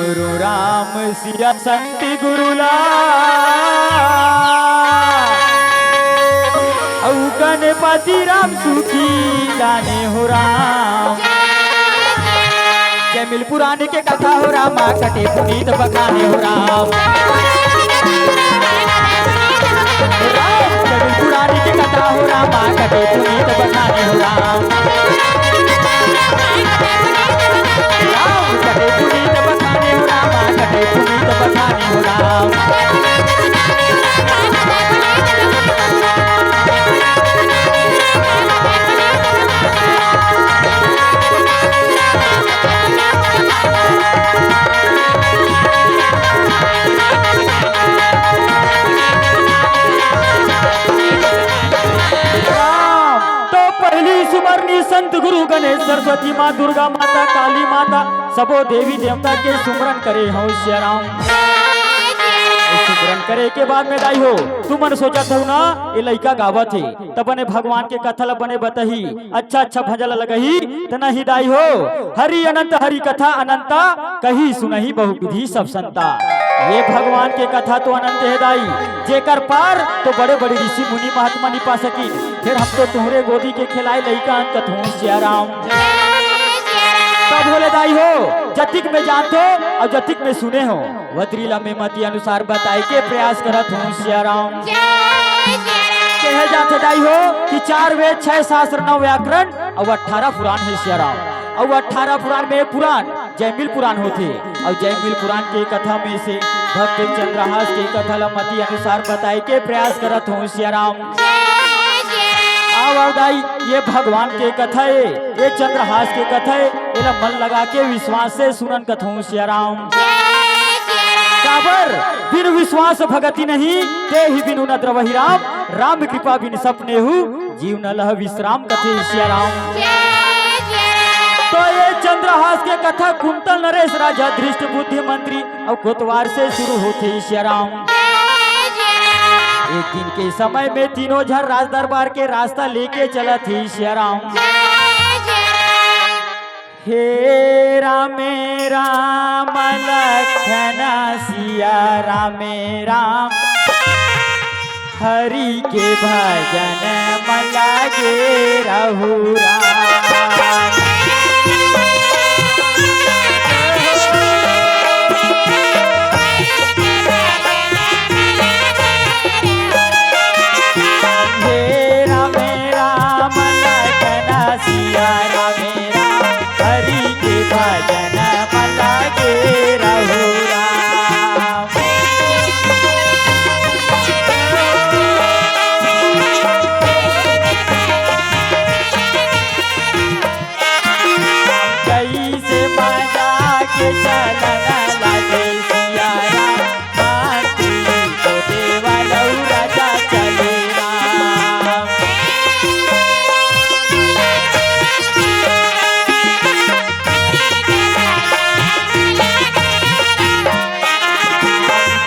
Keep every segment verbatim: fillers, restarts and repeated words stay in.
गुरु राम सिया संत गुरु ला, अउ गणपति राम सुखी दानी हो राम। जय मिल पुरानी के कथा हो रामा, कटे पुनीत बखानी हो राम। राम, जय मिल पुरानी के कथा हो रामा, कटे पुनीत बखानी हो राम। राम, कटे पुनीत बखानी हो रामा, कटे पुनीत बखानी हो राम। राम, तो पहली सुमरनी संत गुरु गणेश सरस्वती माँ दुर्गा माता काली माता सबो देवी देवता के सुमरन करे हव सिया राम। सुमरन करे के बाद में दाई हो, तुमन सोचत हव ना, ये लइका गावत हे, त बने भगवान के कथा ल बने बताही, अच्छा अच्छा भजन ल लगही, त नहीं दाई हो, हरि अनंत हरि कथा अनंता, कही सुनही बहु विधि सब संता। ये भगवान के कथा तो अनंत हे दाई, जेकर पार तो बड़े बड़े ऋषि मुनि महात्मा नि पा सकिन, फेर हम तो तुहरे गोदी के खेलाए लइका अन कथों सिया राम। तब बोले दाई हो, जतिक में जानथो अउ जतिक में सुने हो, वतरी ला में मति अनुसार बताए के प्रयास करत हूँ सिया राम। कहे जाथे दाई हो कि चार वेद, छह शास्त्र, नौ व्याकरण अउ अठारह पुराण हे सिया राम। अउ अठारह पुराण में पुराण जयमिल पुराण होथे। अउ जयमिल पुराण के कथा में से भक्त चंद्रहास के कथा ला मति अनुसार बताए के प्रयास करत हूँ सिया राम। आव, आव दाई, ये भगवान के कथा हे, ये चंद्रहास के कथा हे, एला मन लगा के विश्वास से सुनन कथों सिया राम। काबर बिन विश्वास भगति नहीं, ते ही बिनु न द्रवहि राम, राम कृपा बिन सपने हु, जीव न लह विश्राम कथे सिया राम। तो ये चंद्रहास के कथा कुंतल नरेश राजा धृष्ट बुद्धि मंत्री अउ कोतवाल से शुरू होथे सिया राम। एक दिन के समय में तीनों झन राज दरबार के रास्ता लेके चलत हे सिया राम। हे रामे राम लखन सिया रामे राम, हरि के भजन म लगे रहू राम। हे राम राम लखन सिया राम राम, हरि के भजन म लगे रहू राम। कैसे मजा के चलन लागे सिया राम, माटी को देवा लऊ राजा चले राम।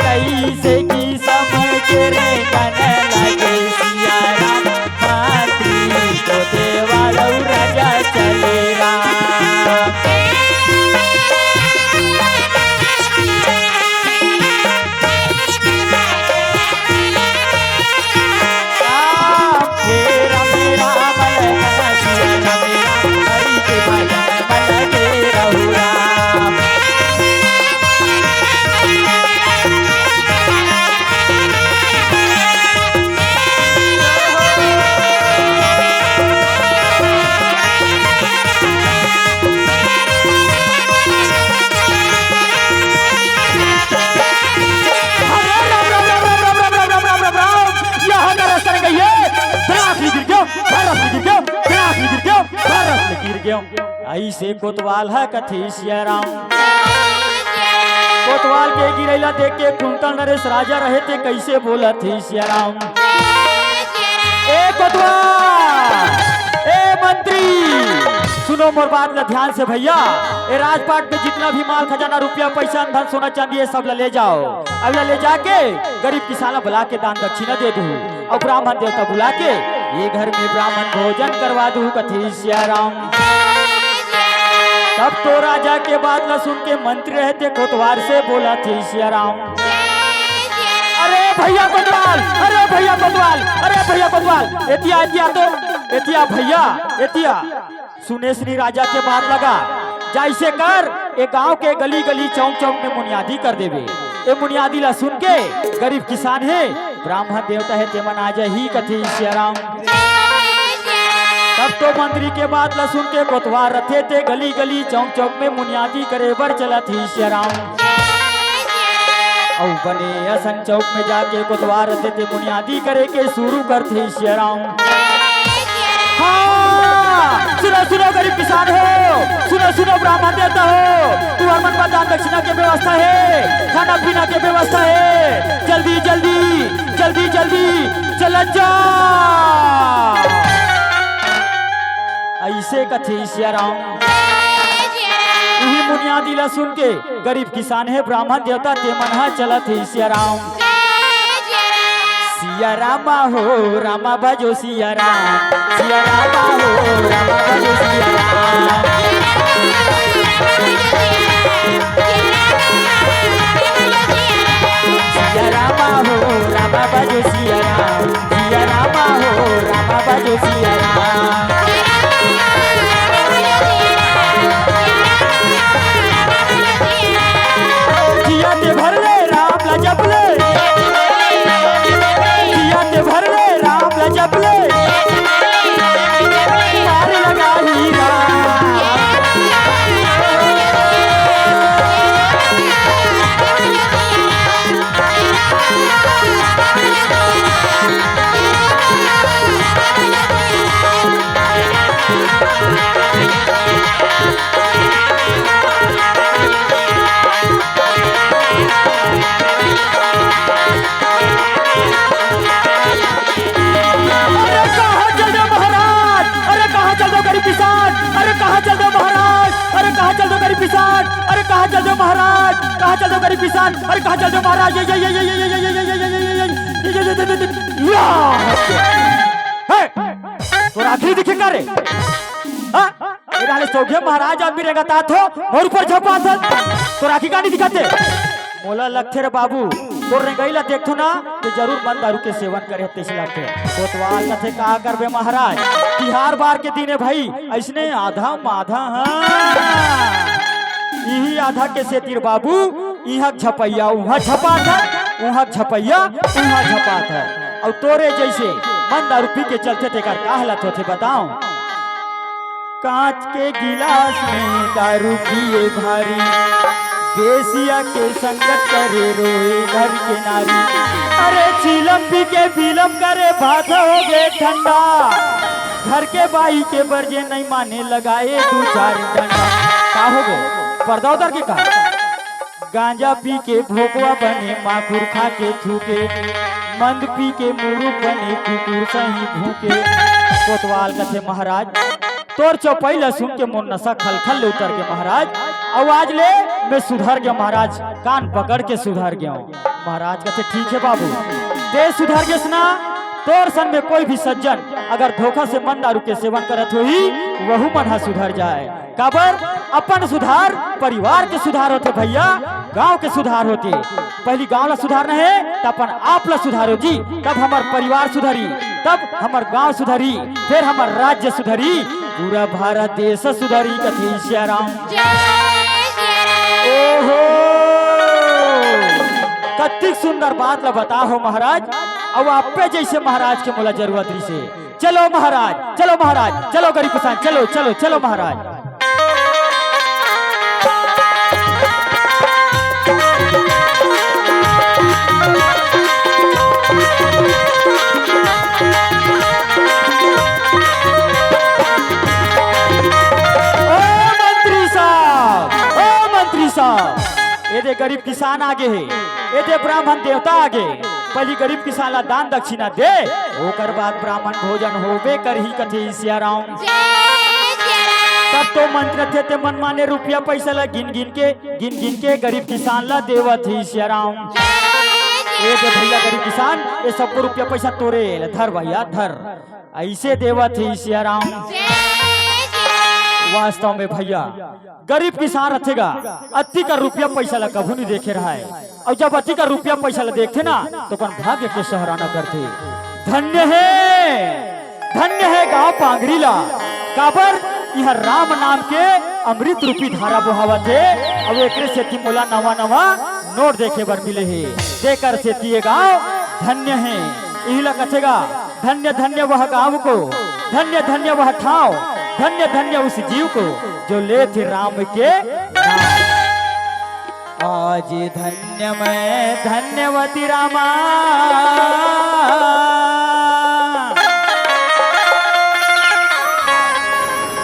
कैसे किसम के रे गन लगे सिया राम, माटी को देवा लऊ राजा चले राम। राम, हे राम, राम लखन सिया राम, राम हरि के भजन म लगे रहू राम। अरे राम, राम, राम, यहाँ का रास्ता नहीं गई है। बरात में गिर गयो, बरात में गिर गयो, बरात में गिर गयो, बरात में गिर गयो। ऐसे कोतवाल ह कथे सिया राम। कोतवाल के गिरैला देख के कुंतल नरेश राजा रहे ते कैसे बोलत हे सिया राम। ए कोतवाल, ए मंत्री, सुनो मोर बात ला ध्यान से भैया। ए राजपाट में जितना भी माल खजाना, रुपया, पैसा, धन, सोना, चांदी, ये सब ला ले जाओ। अब ला ले जाके गरीब किसान ला बुला के दान दक्षिणा दे दू, अउ ब्राह्मण देवता बुला के ये घर में ब्राह्मण भोजन करवा दू, कथे सिया राम। तब तो राजा के बात ला सुन के मंत्री रहे ते कोतवाल से बोलथे सिया राम। अरे भैया कोतवाल, अरे भैया कोतवाल, अरे भैया कोतवाल, एतिया, एतिया तो, एतिया भैया, एतिया। सुनेसनी राजा के बात लगा, जइसे कर, ए गांव के गली गली चौक चौक में मुनियादी कर देबे। ए मुनियादी ला सुन के गरीब किसान हे, ब्राह्मण देवता हे, तेमन आ जाही कथे सिया राम। तब तो मंत्री के बात ला सुन के कोतवाल रथे ते गली गली चौक चौक में मुनियादी करे बर चलथे सिया राम। अउ बने असन चौक में जाके कोतवाल रथे ते मुनियादी करे के शुरू करथे सिया राम। हाँ, सुनो, सुनो गरीब किसान हो, सुनो, सुनो ब्राह्मण देवता हो, तुहर मन बर दान दक्षिणा के व्यवस्था हे, खाना पीना के व्यवस्था हे, जल्दी, जल्दी, जल्दी, जल्दी चलत जा। अइसे कथे सिया राम। इही मुनियादी ला सुन के गरीब किसान हे ब्राह्मण देवता ते मन ह चलथे सिया राम। सिया रामा हो रामा बजो सिया राम, सिया रामा हो रामा बजो सिया राम। सिया रामा हो रामा बजो सिया राम, सिया रामा हो रामा बजो सिया राम। जिया ते भर ले राम ला जप ले, जिया ते भर ले राम ला जप ले, पार लगाही राम। अरे कहाँ चल दे महाराज? अरे कहाँ चल दे गरीब किसान? अरे कहाँ चल दे महाराज? अरे कहाँ चल दे गरीब किसान? अरे कहाँ चल दे महाराज? कहाँ चल दे गरीब किसान? अरे कहाँ चल दे महाराज? ये, ये, ये, या! हे, तोर आँखी दिखे का रे? हाँ? ए डाले सौघे महाराज आदमी रेंगत आत हो, मोर ऊपर झपात हस। तोर आँखी का नहीं दिखत हे? मोला लगथे रे बाबू, तोर रेंगई ला देखथो ना, तो जरूर मन दारू के सेवन करे हस तइसे लगथे। कोतवाल कथे, "का करबे महाराज, तिहार बार के दिन हे भाई, अइसने आधा माधा, हाँ, इही आधा के सेती रे बाबू, इहाँ झपइया, उहाँ झपात हे, उहाँ झपइया, उहाँ झपात हे।" अउ तोरे जइसे मन दारू पी के चलथे, तेकर का हालत होथे बताओ? कांच के गिलास में दारू पिए भारी, बेसिया के संगत करे रोए घर के नारी। अरे चीलम पी के बिलम करे, भात हो गे ठंडा, घर के बाई के बरजे नहीं माने, लगाए दू चार डंडा। का हो गे? पर्दा उतर के का? गांजा पी के भोकवा बने, माखुर खा के थूके, मंद पी के मुरुख बने, कुकुर सही भूके। कोतवाल कथे, "महाराज, तोर चौपाई ला सुन के मोर नशा खलखल ले उतर गे महाराज, अउ आज ले मैं सुधर गेंव महाराज, कान पकड़ के सुधर गेंव।" महाराज कथे, "ठीक हे बाबू, तें सुधर गेस ना, तोर सन में कोई भी सज्जन अगर धोखा से मन दारू के सेवन करत होही, वहू मन ह सुधर जाए।" काबर? अपन सुधार परिवार के सुधार होथे भैया, गांव के सुधार होथे। पहिली गांव ला सुधारना हे, त अपन आप ला सुधारो जी, तब हमर परिवार सुधरी, तब हमर गांव सुधरी, फेर हमर राज्य सुधरी, पूरा भारत देश सुधरी, कथे सिया राम। ओहो, कतिक सुंदर बात ला बता हो महाराज। अउ आपे जइसे महाराज के मोला जरूरत रिसे। चलो महाराज, चलो महाराज, चलो गरीब किसान, चलो, चलो, चलो महाराज। ओ मंत्री साहब, ओ मंत्री साहब, ए दे गरीब किसान आगे हे, ए दे ब्राह्मण देवता आगे। पहिली गरीब किसान ला दान दक्षिणा दे, ओकर बाद ब्राह्मण भोजन होबे करही, कथे सिया राम। तब तो मंत्री थे ते मनमाने रुपया पैसा ला गिन गिन के, गिन गिन के गरीब किसान ला देवत हे सिया राम। ए दे भैया गरीब किसान, ए सबको रुपया पैसा तोरे, ले धर भैया धर, अइसे देवत हे सिया राम। वास्तव में भैया, गरीब किसान रथे गा, अतिक रुपया पैसा ला कभू नहीं देखे रहय। अउ जब अतिक रुपया पैसा ला देखथे ना, तो अपन भाग्य के सहराना करथे। धन्य हे, धन्य हे गांव पांगरी ला, काबर इहां राम नाम के अमृत रूपी धारा बोहावत हे, अउ एकरे सेती मोला नवा नवा नोट देखे बर मिले हे। तेकर सेती ये गांव धन्य हे। इही ला कथे गा, धन्य धन्य वह गांव को, धन्य धन्य वह ठाव, धन्य धन्य उस जीव को जो लेथे राम के नाम। आज धन्य मैं धन्यवती रामा,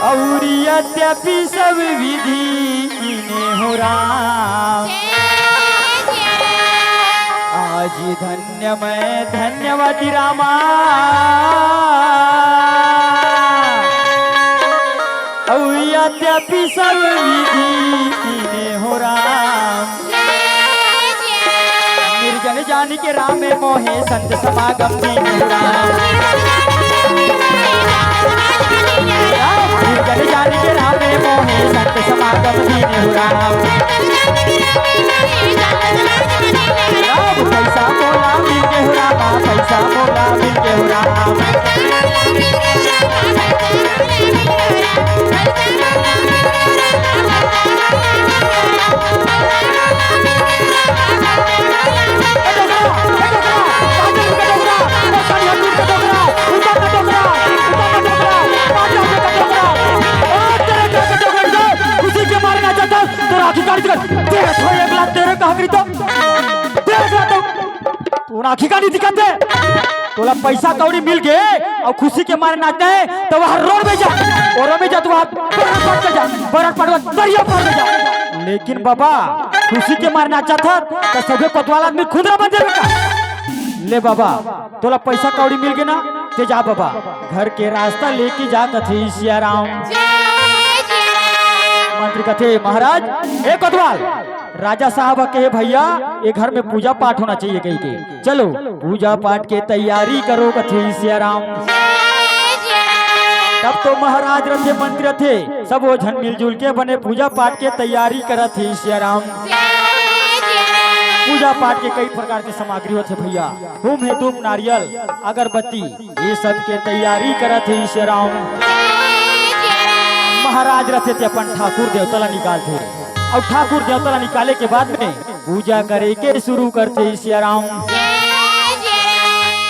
अउर यद्यपि सब विधि कीन्हे हो राम। आज धन्य मैं धन्यवती रामा, अउ यद्यपि सब विधि कीन्हे हो राम। निर्जन जानि के रामे मोहे संत समागम कीन्हे हो राम। निर्जन जानि के रामे मोहे संत समागम कीन्हे हो राम। राम पैसा मोला मिल गे हो राम, पैसा मोला मिल गे हो राम। खुशी के मारे नाचत हस, तोर आँखी काढ़ दिखत। तेरे थोड़े एक लाख तेरे कहा करी तो, तेरे एक लाख तो तोर आँखी का नहीं दिखत हे। तोला पैसा कौड़ी मिल गे अउ खुशी के मारे नाचना हे, तो वहाँ रोड में जा, और में जा, तो वहाँ बरट पाट में जा, बरट पाट में दरिया पार में जा। लेकिन बाबा, खुशी के मारे नाचत हस, तो सभे कोतवाल आदमी खुंदरा बन जाबे का? ले बाबा, तोला पैसा कौड़ी मिल गे ना, ते जा बाबा, घर के रास्ता लेके जा, कथे सिया राम। मंत्री कथे, महाराज, ए कोतवाल, राजा साहब कहे, भैया, ये घर में पूजा पाठ होना चाहिए कहिके। चलो, पूजा पाठ के तैयारी करो, कथे सिया राम। तब तो महाराज रथे, मंत्री रथे, सब वो झन मिलजुल के बने पूजा पाठ के तैयारी करत हे सिया राम। पूजा पाठ के कई प्रकार के सामग्री होथे भैया, हूम हे धूप नारियल अगरबत्ती, ये सब के तैयारी करत हे सिया राम। महाराज रथे ते अपन ठाकुर देवता ला निकालथे, अउ ठाकुर देवता ला निकाले के बाद में पूजा करे के शुरू करथे सिया राम।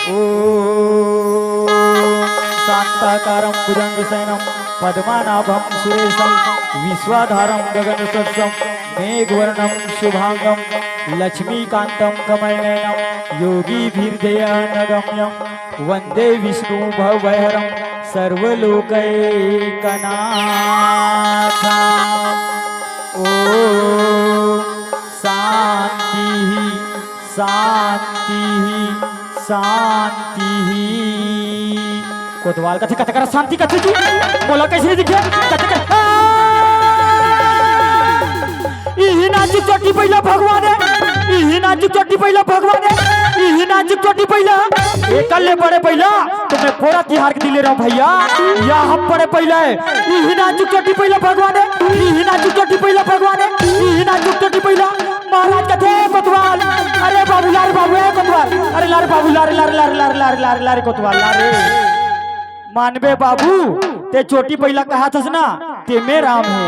ॐ शान्ताकारं भुजङ्गशयनं पद्मनाभं सुरेशं विश्वाधारं गगनसदृशं मेघवर्णं शुभाङ्गं लक्ष्मीकान्तं कमलनयनं योगिभिर्ध्यानगम्यं वन्दे विष्णुं भवभयहरं सर्वलोकैकनाथम्। ॐ शान्तिः शान्तिः शान्तिः। कोतवाल कथे, कथे कर शांति कथे जी, मोला कैसे नहीं दिखे? कथे कर, आ! इही नाचुक चोटी पहिला भगवान हे, इही नाचुक चोटी पहिला भगवान हे, इही नाचुक चोटी पहिला। एकल ले बड़े पहिला तो मैं पोरा तिहार के दिले रहूं भैया। या हम बड़े पहिला हे, इही नाचुक चोटी पहिला भगवान हे, इही नाचुक चोटी पहिला भगवान हे, इही नाचुक चोटी पहिला। महाराज कथे, "ए कोतवाल, अरे बाबू, ला रे बाबू, ए कोतवाल, अरे ला रे बाबू, ला रे, ला रे, ला रे कोतवाल, ला रे।" मानबे बाबू, ते चोटी पहिला कहाथस ना, ते में राम हे।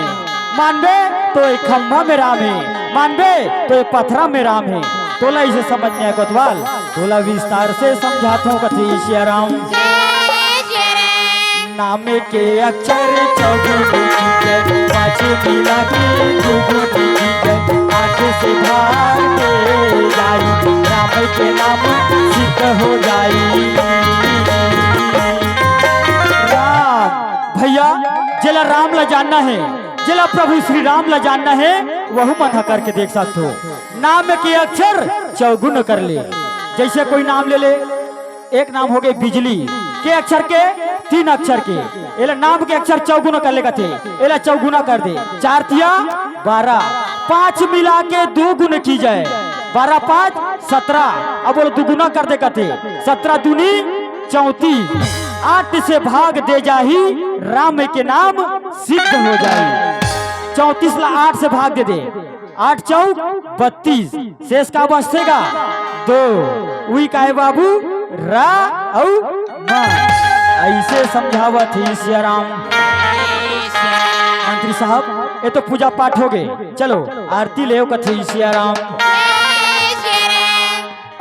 मानबे तो ए खम्भा में राम हे, मानबे तो ए पथरा में राम हे। तोला इसे समझ में आय कोतवाल, तोला विस्तार से समझाथों कथे सिया राम। नाम के अक्षर चौगुन कीजय, पाँच मिला के दुगुन कीजय, आठ से भाग के जाई, राम के नाम सिद्ध हो जाई। राम, भैया, जेला राम ला जानना हे, जेला प्रभु श्री राम ला जानना हे, वहू मन ह करके देख सकथो। नाम के अक्षर चौगुन कर ले। जैसे कोई नाम ले ले, एक नाम हो गए बिजली, के अक्षर के? तीन अक्षर के। एला नाम के अक्षर चौगुना कर ले कथे, एला चौगुना कर दे। चार तिया बारह, पाँच मिला के दो गुना कीजय, बारह पाँच सत्रह। अब बोलो दुगुना कर दे कथे, सत्रह दूनी चौंतीस। आठ से भाग दे जाही, राम के नाम सिद्ध हो जाही। चौंतीस ला आठ से भाग दे दे, आठ चौक बत्तीस, शेष का बचथे गा? दो। उही काय बाबू, रा अउ मा। अइसे समझावत हे सियाराम। मंत्री साहब, ये तो पूजा पाठ हो गे, चलो आरती लेव कथे सियाराम।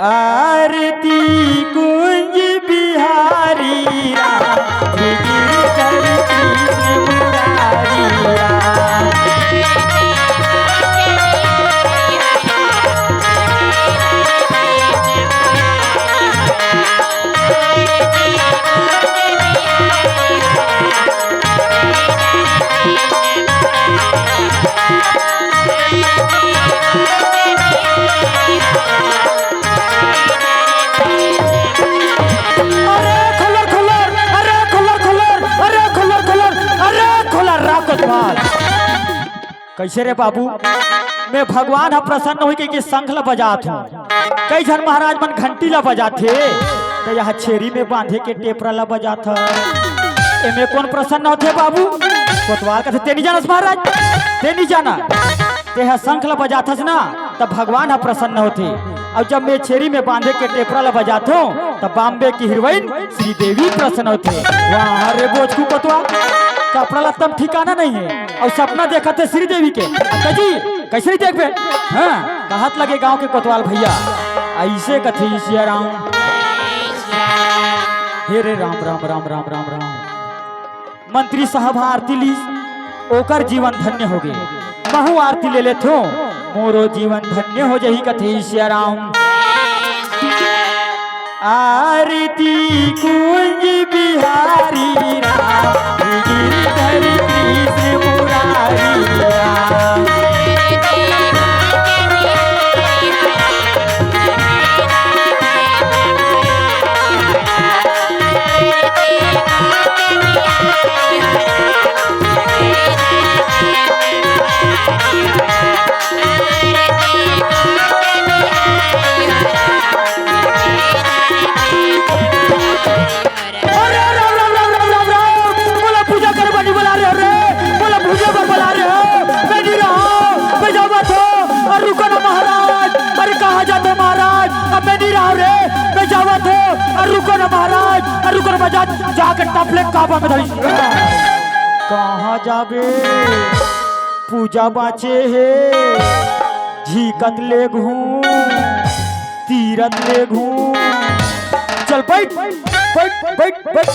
आरती कुंज बिहारी राम, गिरधर कृष्ण मुरारी राम। अरे खोलर, खोलर, अरे खोलर, खोलर, अरे खोलर, खोलर, अरे खोलर, रा कोतवाल। कइसे रे बाबू? मैं भगवान ह प्रसन्न होही कहिके शंख ल बजात हंव। कई झन महाराज मन घंटी ल बजाथे, त ये छेरी में बांधे के टेपरा ल बजात हस। एमे कोन प्रसन्न होथे बाबू? कोतवाल कथे, "तें नइ जानस महाराज, तें नइ जाना।" तें ह शंख ल बजाथस ना, त भगवान ह प्रसन्न होथे। अउ जब मैं छेरी में बांधे के टेपरा ल बजाथों, त बॉम्बे की हीरोइन श्रीदेवी प्रसन्न होथे। वाह रे बोचकू कोतवाल, कपड़ा लत्ता म ठिकाना नइ हे, अउ सपना देखत हे श्रीदेवी के। अत्ता जी, कइसे नइ देखबे? हाँ, कहत लगे गांव के कोतवाल भइया, अइसे कथे सियाराम। हे रे राम, राम, राम, राम, राम, राम। मंत्री साहब ह आरती लीस, ओकर जीवन धन्य होगे। महूं आरती ले लेथों, मोरो जीवन धन्य हो जाही कथे सियाराम। आरती कुंज बिहारी राम, गिरधर कृष्ण मुरारी राम। अरे राम, राम, राम, राम, राम, राम। मोला पूजा करे बर नइ बला रहे हो रे, मोला पूजा बर बला रहे हो। मैं नइ रहंव, मैं जावत हों। अउ रुको ना महाराज, अरे कहाँ जात हो महाराज? अब मैं नइ रहंव रे, मैं जावत हों। अउ रुको ना महाराज, अउ रुको ना, मैं जा, जाके टपले काबा में धरी। कहाँ जाबे? पूजा बांचे हे, झीकत लेगहूं, तीरत लेगहूं। चल बइठ, बइठ, बइठ, बइठ।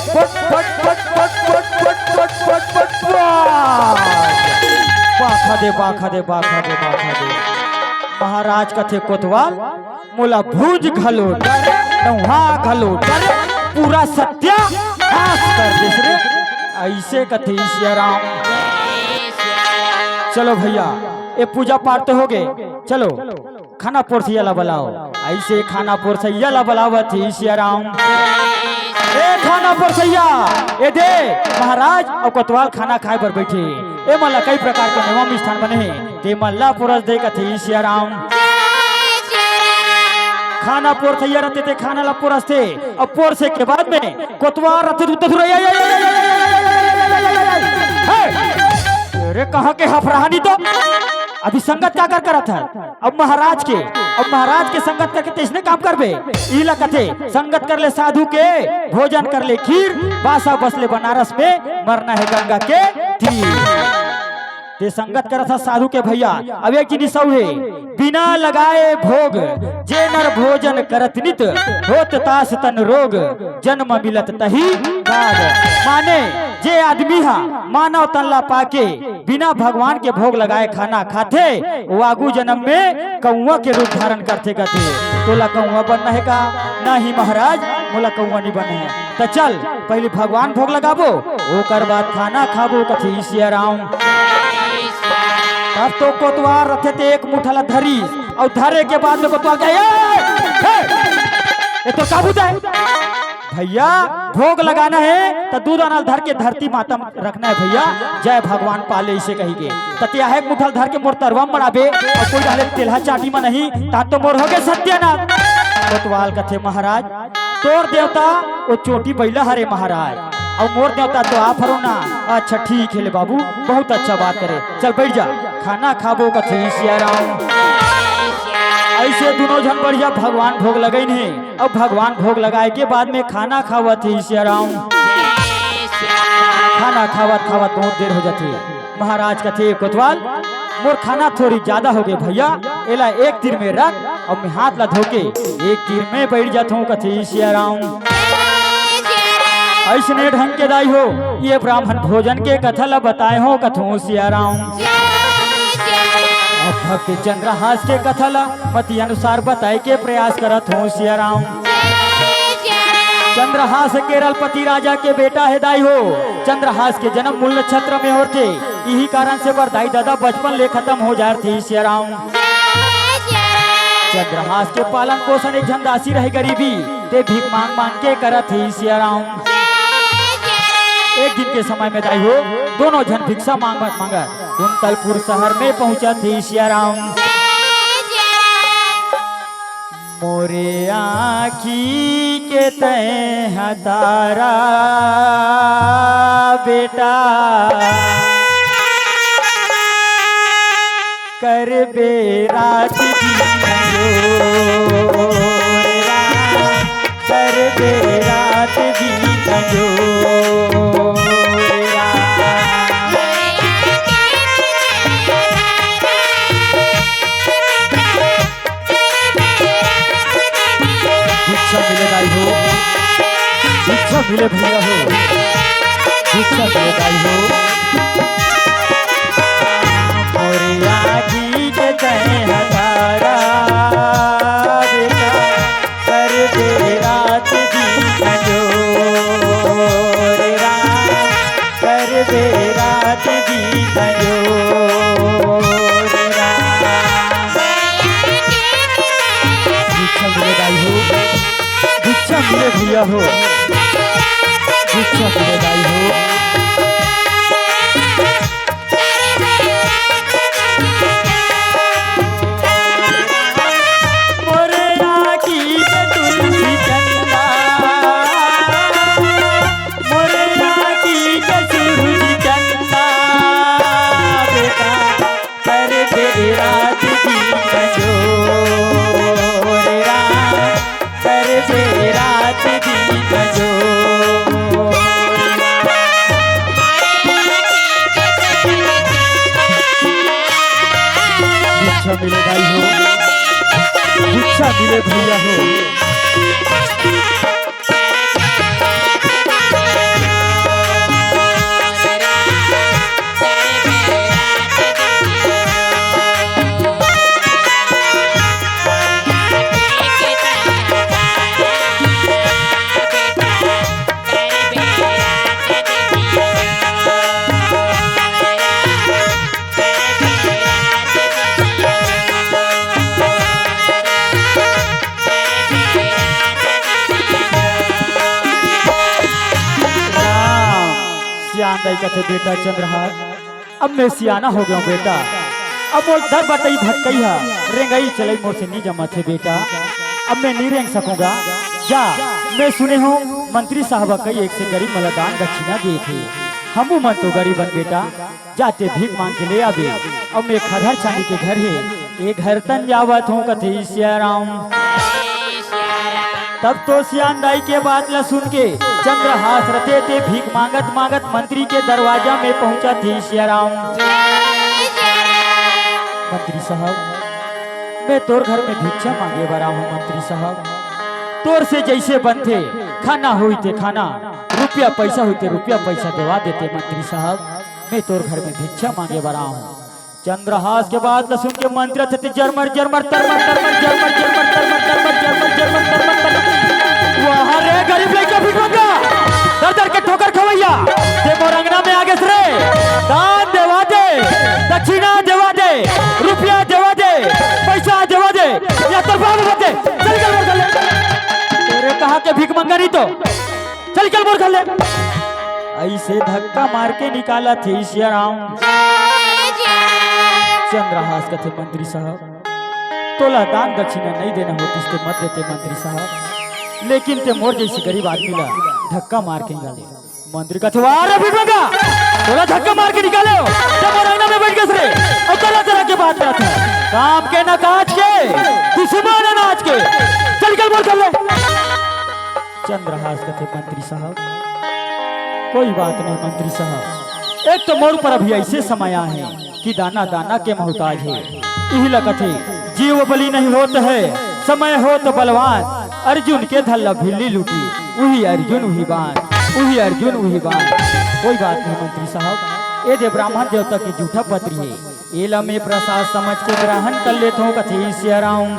बाखा दे, बाखा दे, बाखा दे, बाखा दे। महाराज कथे कोतवाल, मोला भूंज घलो डर, नहुआ घलो डर, पूरा सत्यानास कर देस रे। अइसे कथे सियाराम। चलो भइया, ये पूजा पाठ तो होगे, चलो खाना परोसइया ला बलाव। अइसे खाना परोसइया ला बलावत हे सियाराम। ए खाना परोसइया, ए दे, महाराज अउ कोतवाल खाना खाय बर बइठे। ए मन ला कई प्रकार के नेवा मिष्ठान बने हे, ते मन ला परोस दे कथे सियाराम। खाना परोसइया रथे ते खाना ला परोसथे, अउ परोसे के बाद में कोतवाल रथे, हे! अरे कहाँ के हफरहानी तो? अभी संगत का कर करत हे? अब महाराज के, अब महाराज के संगत करके तइसने काम करबे? इला कथे, संगत कर ले साधु के, भोजन कर ले खीर, बासा बस ले बनारस में, मरना हे गंगा के तीर। ते संगत करत हस साधु के भइया। अब एक जिनिस अउ हे, बिना लगाए भोग, जे नर भोजन करत नित, होत तास तन रोग, जन्म मिलत तही भाग। माने जे आदमी ह मानव तन ला पाके बिना भगवान के भोग लगाए खाना खाथे, वो आगू जन्म में कौआ के रूप धारण करथे कथे। तोला कौआ बनना हे का? नहीं महाराज, मोला कौआ नइ बनना हे। त चल, पहिली भगवान भोग लगाबो, ओकर बाद खाना खाबो, कथे सियाराम। तब तो कोतवाल रथे ते एक मुठा ला धरिस, अउ धरे के बाद में कोतवाल कहे, "ए, ए, ए तो का बुता हे?" भइया, भोग लगाना हे, त दू दाना ल धर के धरती माता म रखना हे भइया, जय भगवान पाले, अइसे कहिके। त ते एक मुठा ल धर के मोर तरवा म मड़ाबे, अउ कोई डाले तेलहा चाटी म नहीं, त तो मोर होगे सत्यानास। कोतवाल कथे, महाराज, तोर देवता वो चोटी बइला हरे महाराज, अउ मोर देवता तो आप हरो ना। अच्छा ठीक हे ले बाबू, बहुत अच्छा बात करे। चल बइठ जा, खाना खाबो कथे सिया राम। अइसे दूनों झन बढ़िया भगवान भोग लगइन हे, अउ भगवान भोग लगाय के बाद में खाना खावत हे सिया राम। खाना खावत खावत बहुत देर हो जाथे। महाराज कथे, "कोतवाल, मोर खाना थोड़ी जादा होगे भइया, एला एक तीर में रख अउ मैं हाथ ला धो के एक तीर में बइठ जाथों," कथे सिया राम। अइसने ढंग के दाई हो, ये ब्राह्मण भोजन के कथा ला बताय हों कथों सिया राम। अब भक्त चंद्रहास के कथा ला मति अनुसार बताय के प्रयास करत हों सिया राम। चंद्रहास केरलपति राजा के बेटा हे दाई हो। चंद्रहास के जन्म मूल नक्षत्र में होथे, इही कारण से ओकर दाई ददा बचपन ले खतम हो जाय रथे सिया राम। चंद्रहास के पालन पोषण एक झन दासी रहे गरीबी, ते भीख मांग मांग के करत हे सिया राम। एक दिन के समय में दाई हो, दूनों झन भिक्षा मांगत मांगत कुंतलपुर शहर में पहुंचत हे सिया राम। मोरे आँखी के तैं ह तारा बेटा, करबे रात दिन जोर राम, करबे रात दिन जोर राम। भिक्षा मिले दाई हो, भिक्षा मिले भइया हो, भिक्षा मिले दाई हो। मोरे आँखी के तैं ह तारा बेटा, करबे रात दिन जोर राम, करबे रात दिन जोर राम। भिक्षा मिले दाई हो, भिक्षा मिले भइया हो, भिक्षा मिले दाई हो। मोरे आँखी के तुलसी चंदा, मोरे आँखी के सूरज चंदा, बेटा, करबे रात दिन जोर राम, करबे रात दिन जोर। भिक्षा मिले दाई हो, भिक्षा मिले भइया हो। राम, सियान दाई कथे, "बेटा चंद्रहास, अब मैं सियाना हो गया हूँ बेटा, अब मोर दर बटई भटकई हा, रेंगई चलई मोर से नी जमत हे बेटा, अब मैं नी रेंग सकूंगा। जा, मैं सुने हूँ मंत्री साहब कई एक से गरीब मन ला दान दक्षिणा देथे, हमू मन तो गरीबन बेटा।" जाते भीख मांग के ले आबे। अब मैं खदर छानी के घर हे, ए घर तन जावत हूँ कथे सिया राम। तब तो सियान दाई के बात ला सुन के चंद्रहास रथे ते भीख मांगत मांगत मंत्री के दरवाजा में पहुंचत हे सिया राम। मंत्री साहब, मैं तोर घर में भिक्षा मांगे बर आहूं मंत्री साहब। तोर से जैसे बनथे, खाना होई ते खाना, रुपया पैसा होई ते रुपया पैसा देवा देते मंत्री साहब। मैं तोर घर में भिक्षा मांगे बर आहूं। चंद्रहास के बात ला सुन के मंत्री थे जरमर जरमर तरमर तरमर जरमर जरमर तरमर जरमर जरमर तरमर तरमर। वाह रे गरीब लइका भिखमंगा, दर दर के ठोकर खवैया, ते मोर अंगना में आगेस रे। दान देवा दे, दक्षिणा देवा दे, रुपया देवा दे, पैसा देवा दे, या तरफा में दे। चल चल बोल चल। तेरे कहा के भिखमंगा नहीं तो चल चल मोर घर ले। ऐसे धक्का मार के निकालत हे सिया राम। चंद्रहास कथे, "मंत्री साहब, तोला दान दक्षिणा नहीं देना होतिस ते मत देते मंत्री साहब।" लेकिन ते मोर जइसे गरीब आदमी ला धक्का मार के निकाले। मंत्री कथे, "वाह रे भीख मंगा, तोला धक्का मार के निकाले हो, ते मोर अंगना में बइठ गेस रे, अउ तरह-तरह के बात करत हे। काम के ना काज के, दुश्मन अनाज के, चल निकल मोर घर ले।" चंद्रहास कथे, "मंत्री साहब, कोई बात नहीं मंत्री साहब, एक तो मोर ऊपर अभी अइसे समय आए हे कि दाना दाना के मोहताज हे।" इही ला कथे, "जीव बलि नहीं होत है, समय होत बलवान, अर्जुन के धल्ला भिल्ली लूटी, उही अर्जुन उही बाण, उही अर्जुन उही बाण।" कोई बात नहीं मंत्री साहब, ए दे ब्राह्मण देवता के जूठा पतरी हे, एला मैं प्रसाद समझ के ग्रहण कर लेत हूँ, कथे सियाराम।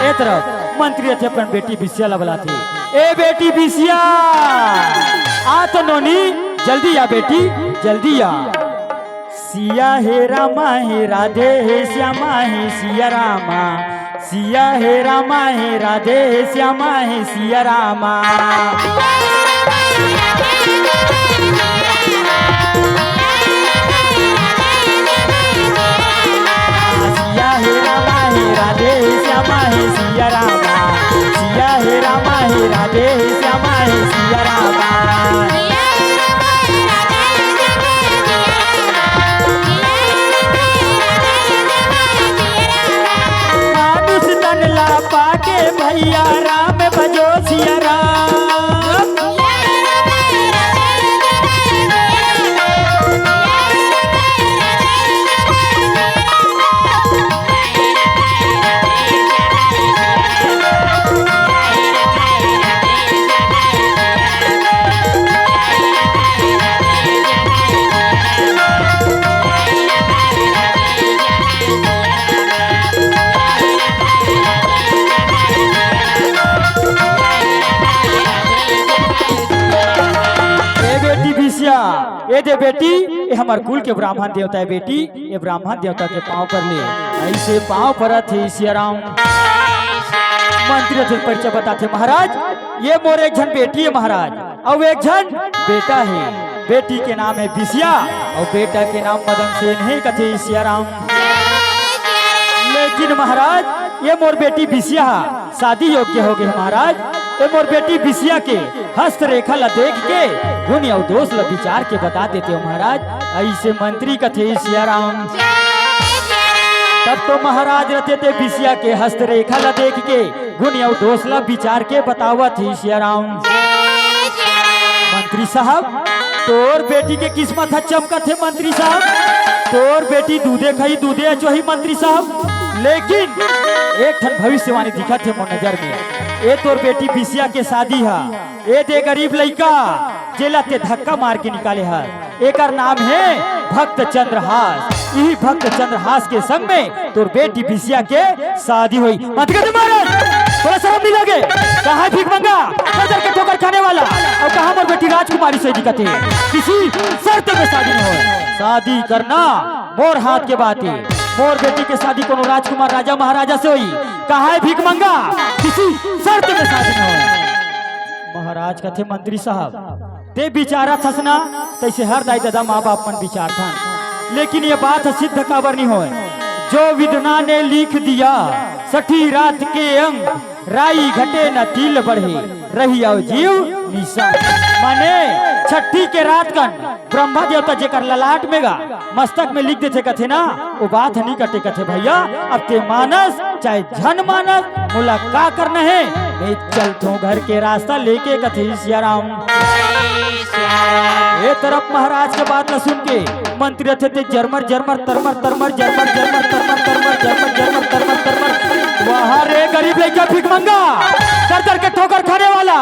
ए तरफ मंत्री रथे अपन बेटी बिसिया ला बलाथे, "ए बेटी बिसिया, आ तो नोनी, जल्दी आ बेटी, जल्दी आ।" सिया हे रामा हे राधे हे श्यामा हे सिया रामा, सिया हे रामा हे राधे हे श्यामा हे सिया रामा। सिया हे रामा हे राधे हे श्यामा हे सिया रामा, सिया हे रामा हे राधे हे श्यामा हे सिया रामा। मानुष तन ला पाके भैया राम भजो सिया राम। ए बेटी बिसिया, ए दे बेटी, ए हमर कुल के ब्राह्मण देवता हे बेटी, ए ब्राह्मण देवता के पाँव पर ले, अइसे पाँव परत हे सियाराम। मंत्री रथे परिचय बताथे, महाराज, ये मोर एक झन बेटी हे महाराज, अउ एक झन बेटा हे। बेटी के नाम हे बिसिया अउ बेटा के नाम मदन सेन हे, कथे सियाराम। लेकिन महाराज, ये मोर बेटी बिसिया हा शादी योग्य हो गे महाराज। ये मोर बेटी बिसिया के हस्त रेखा ला देख के गुण अउ दोष ला विचार के बता देते हो महाराज। अइसे मंत्री कथे सियाराम। तब तो महाराज रथे ते बिसिया के हस्त रेखा ला देख के गुण अउ दोष ला विचार के बतावत हे सियाराम। मंत्री साहब, तोर बेटी के किस्मत ह चमकत हे मंत्री साहब, तोर बेटी दूधे खाही दूधे अचोही मंत्री साहब। लेकिन एक ठन भविष्यवाणी दिखत हे मोर नजर में, ए तोर बेटी बिसिया के शादी ह, ए दे गरीब लइका जेला ते धक्का मार के निकाले हस, एकर नाम हे भक्त चंद्रहास। इही भक्त चंद्रहास के संग में तोर बेटी बिसिया के शादी होही। मत कर दे महाराज, तोला शरम नहीं लगे? कहाँ हे भीख मंगा, नजर के ठोकर खाने वाला, अउ कहाँ मोर बेटी राजकुमारी से दिखत हे? किसी शर्त में शादी नहीं होय। शादी करना मोर हाथ के बात हे। मोर बेटी के शादी कोनो राजकुमार राजा महाराजा से होही। कहाँ हे भीख मंगा, किसी शर्त में शादी नहीं होय। महाराज कथे, मंत्री साहब, ते बिचारत हस ना, तइसे हर दाई ददा माँ बाप मन बिचारथन। लेकिन ये बात ह सिद्ध काबर नहीं होय? जो विधना ने लिख दिया छठी रात के अंग, राई घटे न तिल बढ़े, रही अउ जीव निसंग। माने छठी के रात कन ब्रह्मा देवता जेकर ललाट में गा मस्तक में लिख देथे कथे ना, वो बात ह नहीं कटे कथे भैया। अब ते मानस चाहे झन मानस, मोला का करना हे, मैं चलथों घर के रास्ता लेके कथे सियाराम। ए तरफ महाराज के बात ला सुन के मंत्री रथे ते जरमर जरमर तरमर तरमर जरमर जरमर तरमर तरमर जरमर जरमर तरमर तरमर। वाह रे गरीब लइका भीख मंगा, दर दर के ठोकर खाने वाला,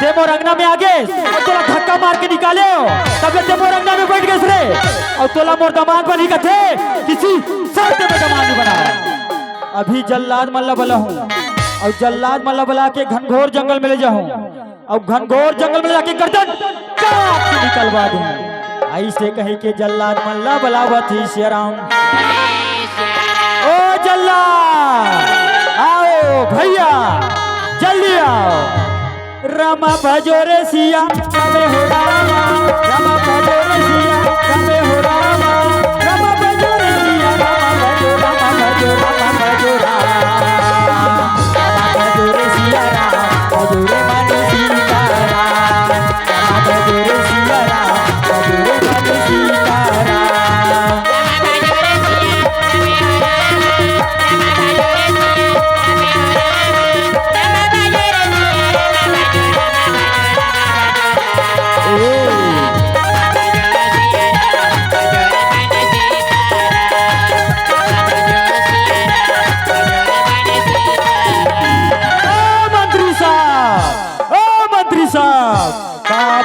ते मोर अंगना में आगे अउ तोला धक्का मार के निकाले हो, तब ले ते मोर अंगना में बइठ गेस रे, अउ तोला मोर दमाद बनही कथे, किसी शर्त में दमाद नहीं बनाय। अभी जल्लाद मन ला बलाहूँ, अउ जल्लाद मन ला बला के घनघोर जंगल में ले जाहूँ, अउ घनघोर जंगल में जाके गर्दन काट के निकलवा दूँ। अइसे कहे के जल्लाद मन ला बलावत हे सियाराम। ओ जल्लाद, आओ भैया, जल्दी आओ। रामा भजो रे सिया, रामे हो रामा। रामा भजो रे सिया, रामे हो रामा। रामा भजो रे सिया, रामा भजो, रामा भजो, रामा भजो रामा। रामा भजो रे सिया,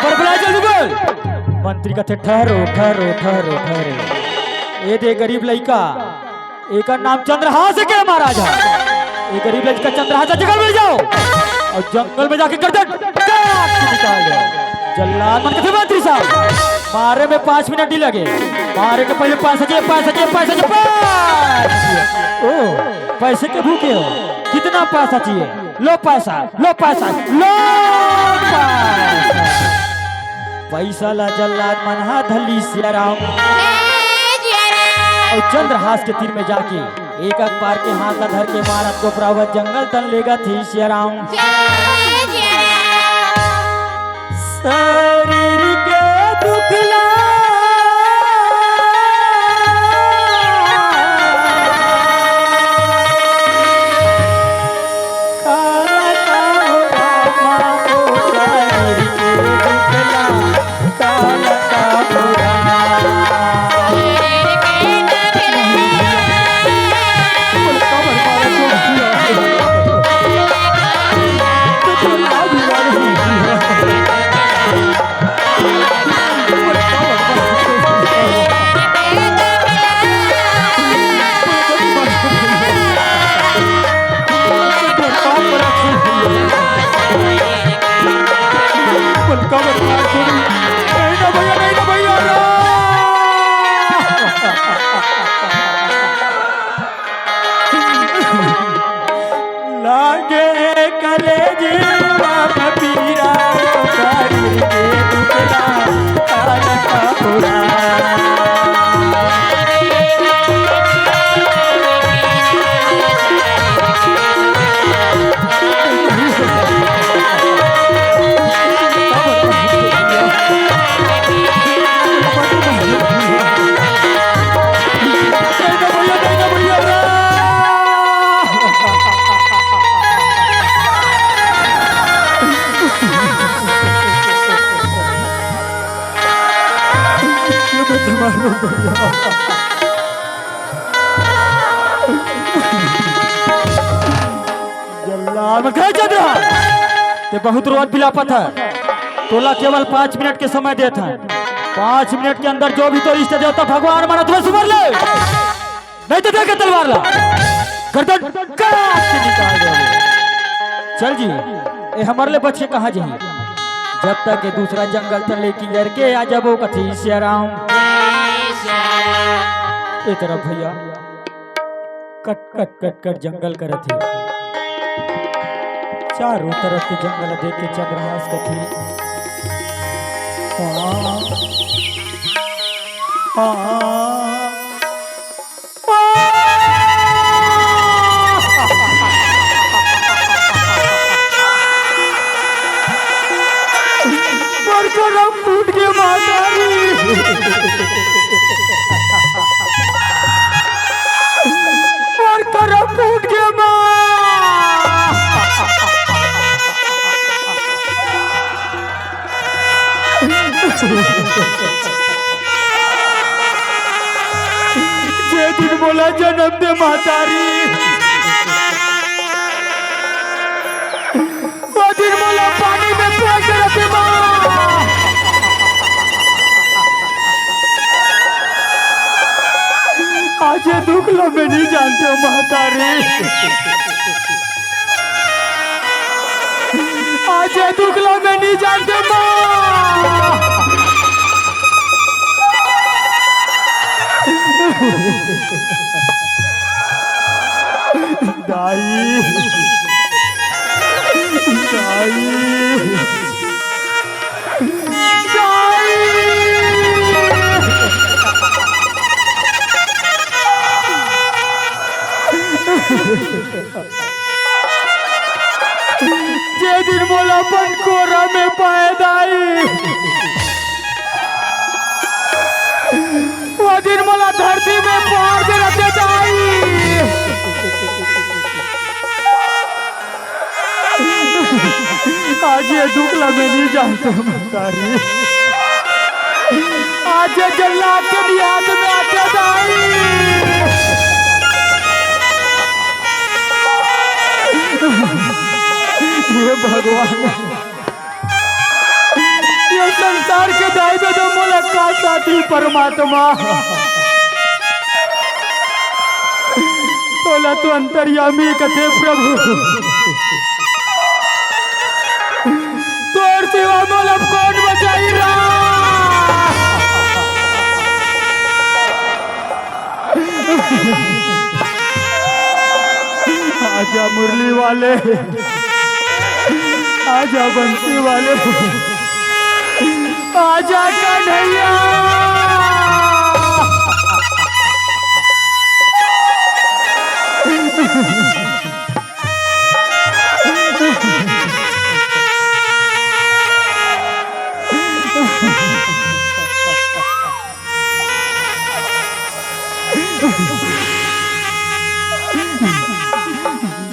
पर बुलाए जल्दी बोल। मंत्री कथे, "ठहरो, ठहरो, ठहरो, ठहरो। ए दे गरीब लइका, एकर नाम चंद्रहास के महाराज ह। ए गरीब लइका चंद्रहास जंगल में जाओ अउ जंगल में जाके गर्दन काट के निकाल दो।" जल्लाद मन कथे, "मंत्री साहब, मारे में पाँच मिनट नहीं लगे, मारे के पहले पैसा चाहिए, पैसा चाहिए, पैसा चाहिए, पैसा चाहिए।" ओ, पैसे के भूखे हो, कितना पैसा चाहिए? लो पैसा, लो पैसा, लो पैसा। पैसा ला जल्लाद मन हा धली सियाराम। अउ चंद्रहास के तीर में जाके एक अखबार के हाथ ला धर के मारत गोपरावत जंगल तन लेगत हे सियाराम। शरीर के दुख ला लागे कलेजी बाप पीरा, शरीर के दुखला काल का बुरा। जल्लाद मत कर चंद्रा, ते बहुत रोवत बिलापत है। तोला केवल पाँच मिनट के समय देत है। पाँच मिनट के अंदर जो भी तोर इष्ट देवता भगवान माना तुम्हें सुमर ले, नहीं तो देखे तलवार ला, गर्दन काट के निकाल दे। चल जी, ए हमर ले बच के कहाँ जाही? जब तक ये दूसरा जंगल तन ले किंजर के आ जाबो कथी सियाराम। ए तरफ भैया, कट कट कट कट जंगल करत हे। चारों तरफ के जंगल देख के चंद्रहास कथे, "हाँ, हाँ, हाँ।" मोर करम फूट गे मातारी। मोर करम फूट गे माँ। जे दिन मोला जन्म दे मातारी, ओ दिन मोला पानी में फेंक दे रखे माँ। आज ये दुख ला मैं नहीं जानते मातारी। आज ये दुख ला मैं नहीं जानते माँ। दाई, दाई, दाई। जे दिन मोला अपन कोरा में पाए दाई, वो दिन मोला धरती में पार दे रखे दाई। आज ये दुख ला मैं नहीं जानते महतारी। आज ये जल्लाद के नियाद में आके दाई। हे भगवान, संसार के दाई ददा मोला का साथी परमात्मा। तोला तो अंतर्यामी कथे प्रभु। तोर सिवा मोला कोन बचाही राम। आजा मुरली वाले, आजा बंसी वाले, आजा कन्हैया।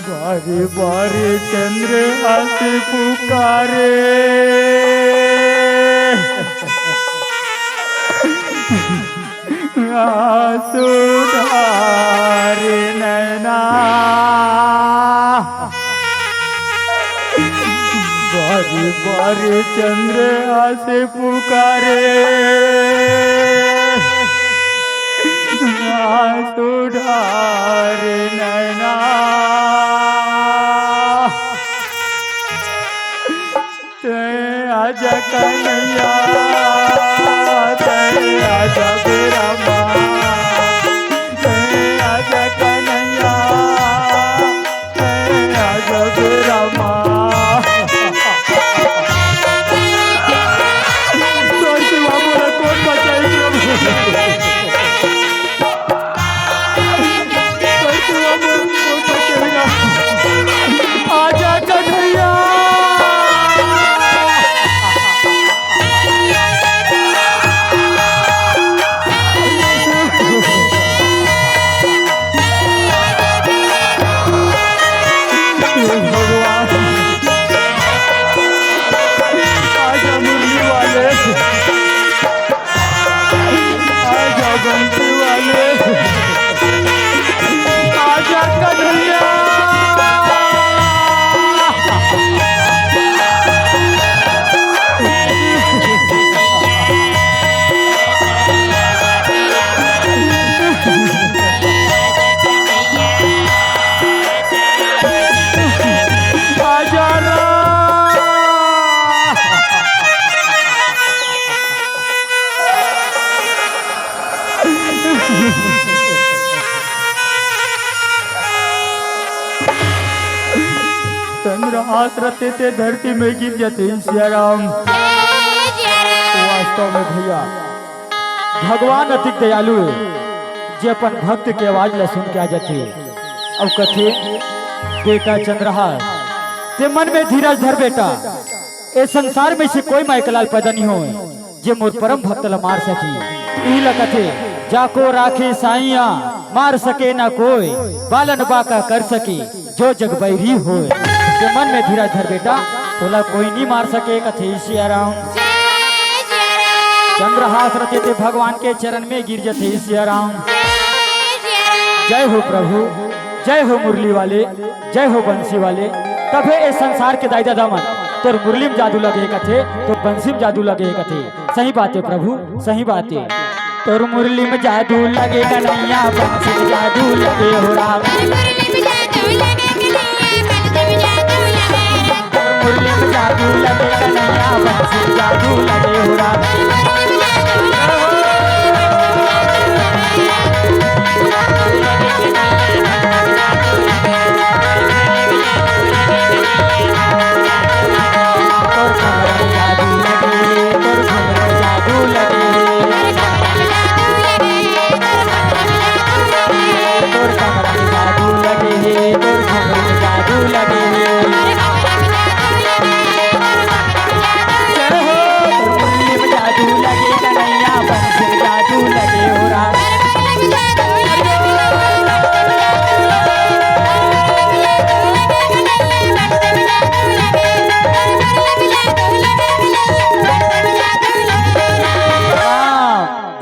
बारी बारी चंद्र आस पुकारे, आंसू ढारे नैना। बारी बारी चंद्र आस पुकारे, आंसू ढारे नैना। तैं आजा कन्हैया, तैं आजा बेरा माँ, तैं आजा कन्हैया, तैं आजा बेरा माँ। तोर सिवा मोला कोन बचाही प्रभु। आजा कन्हैया। भगवान, आजा मुरली वाले। आजा बंसी वाले, आजा कन्हैया। आजा रा। चंद्रहास रथे ते धरती में गिर जथे सिया राम। वास्तव में भैया, भगवान अतिक दयालु हे, जे अपन भक्त के आवाज ला सुन के आ जथे। अउ कथे, बेटा चंद्रहास, ते मन में धीरज धर बेटा, ए संसार में से कोई माई के लाल पैदा नहीं होय, जे मोर परम भक्त ला मार सकी। इही ला कथे, जाको राखे साइया, मार सके ना कोई, बालन बाका कर सके, जो जग बैरी होय। जे मन में धीरज धर बेटा, तोला कोई नहीं मार सके, कथे सिया राम। चंद्रहास रथे ते भगवान के चरण में गिर जथे सिया राम। जय हो प्रभु, जय हो मुरली वाले, जय हो बंसी वाले। तभे ए संसार के दाई ददा मन तोर मुरली में जादू लगे कथे, तोर बंसी में जादू लगे कथे। सही बात हे प्रभु, सही बात हे। तोर मुरली में जादू लगे कन्हैया, बंसी में जादू लगे हो राम। मुरली में जादू लगे कन्हैया, बंसी में जादू लगे हो राम।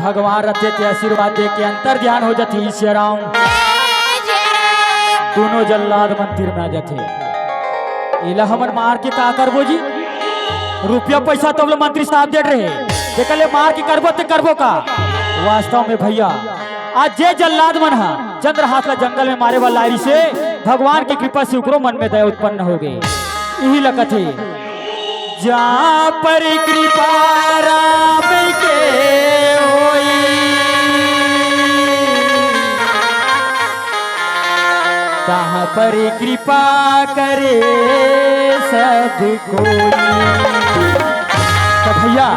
भगवान रथे ते आशीर्वाद दे के अंतर ध्यान हो जाथे सिया राम। दोनों जल्लाद मंदिर में आ जाथे। एला हमन मार के का करबो जी? रुपया पैसा तो बोले मंत्री साहब दे रहे, जेकर ले मार के करबो ते करबो का? वास्तव में भैया, आज जे जल्लाद मन ह चंद्रहास ला जंगल में मारे वाला आय रिहिसे, भगवान की कृपा से ओकरो मन में दया उत्पन्न हो गए। इही लगथे, जहाँ पर कृपा राम के होई, तहाँ पर कृपा करे सब कोई। तो भैया,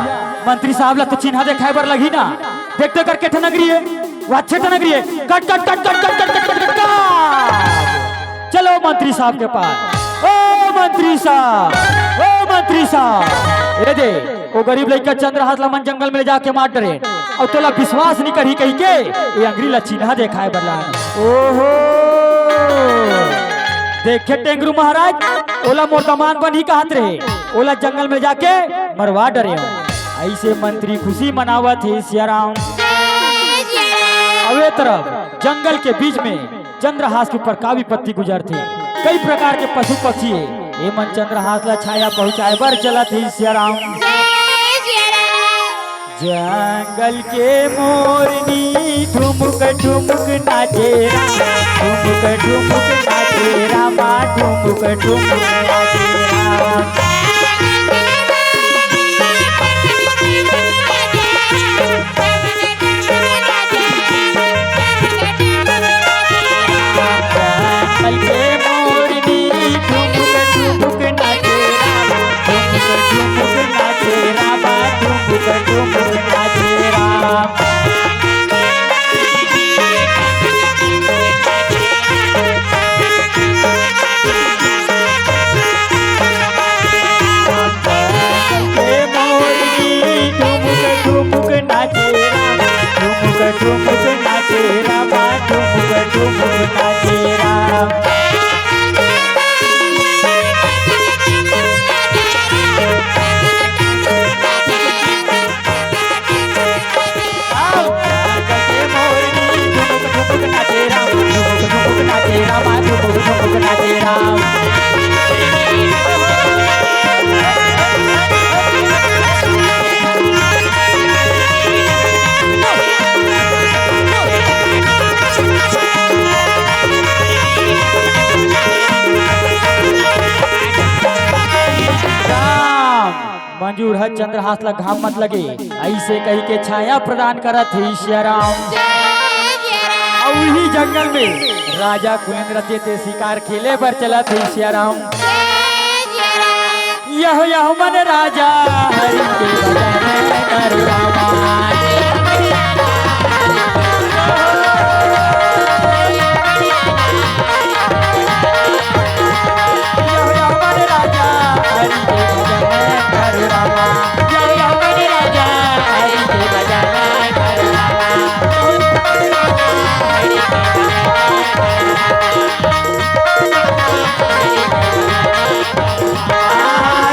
मंत्री साहब ला तो चिन्हा देखाय बर लगही ना। देखते कर के ठन नगरी है, वो अच्छे ठन नगरी है। कट, कट, कट। चलो मंत्री साहब के पास। ओ मंत्री साहब, ओ मंत्री साहब, ए दे, वो गरीब लइका चंद्रहास ला मन जंगल में ले जाके मार डरे, अउ तोला विश्वास नहीं करही कहिके ये अंगरी ला चिन्हा देखाय बर लान। ओहो, देखे टेंगरू महाराज, ओला मोर दमांद बनही कहत रहे, ओला जंगल में जाके मरवा डरे हो। ऐसे मंत्री खुशी मनावत हे सियाराम। अवे तरफ जंगल के बीच में चंद्रहास के ऊपर का विपत्ति गुजरथे। कई प्रकार के पशु पक्षी हे, ए मन चंद्रहास ला छाया पहुंचाय बर चलत हे सियाराम। जंगल के मोरनी ठुमुक ठुमुक नाचे राम, ठुमुक ठुमुक नाचे रामा, ठुमुक ठुमुक नाचे राम। जंगल के मोरनी ठुमुक ठुमुक नाचे राम, ठुमुक ठुमुक नाचे रामा, ठुमुक ठुमुक नाचे राम। ए मोरनी ठुमुक ठुमुक नाचे राम, ठुमुक ठुमुक नाचे रामा, ठुमुक ठुमुक नाचे राम। राम। मंजूर ह चंद्रहास ला घाम मत लगे, ऐसे कहिके छाया प्रदान करत हे सियाराम। अउ इही जंगल में राजा कुलेंद्र तें शिकार खेले बर चलत हे सियाराम। यह यह मन राजा हरि के भजन करो रामा।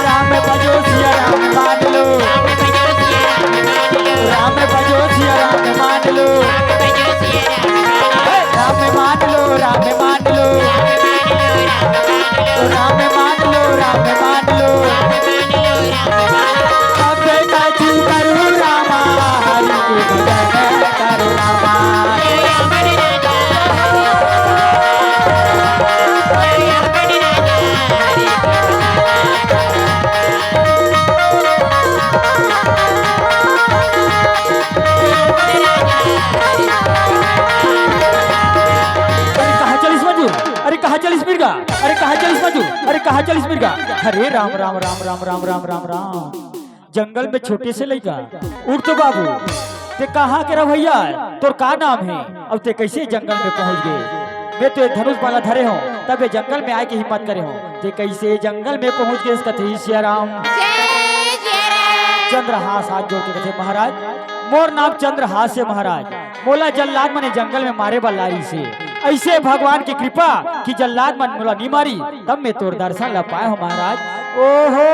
राम भजो सिया राम मान लो। राम भजो सिया राम मान लो। राम मान लो, राम मान लो। राम मान लो, राम मान लो। अब काजू करू रामा, हरि के भजन करू रामा। अरे कहाँ चलिस मंजूर? अरे कहाँ चलिस मिर्गा? अरे कहाँ चलिस मंजूर? अरे कहाँ चलिस मिर्गा? अरे राम राम राम राम राम राम राम राम। जंगल में छोटे से लइका। उठ तो बाबू, तें कहाँ के रह भैया? तोर का नाम हे? अउ तें कइसे जंगल में पहुँच गे? मैं तो ये धनुष बाण ला धरे हों, तब ये जंगल में आय के हिम्मत करे हों। तें कइसे जंगल में पहुँच गेस कथे सिया राम? चंद्रहास हाथ जोड़ के कथे, महाराज, मोर नाम चंद्रहास हे महाराज। मोला जल्लाद मन ए जंगल में मारे बर लाय रिहिसे। अइसे भगवान के कृपा कि जल्लाद मन मोला नी मारी, तब मैं तोर दर्शन ला पाय हों महाराज। ओहो,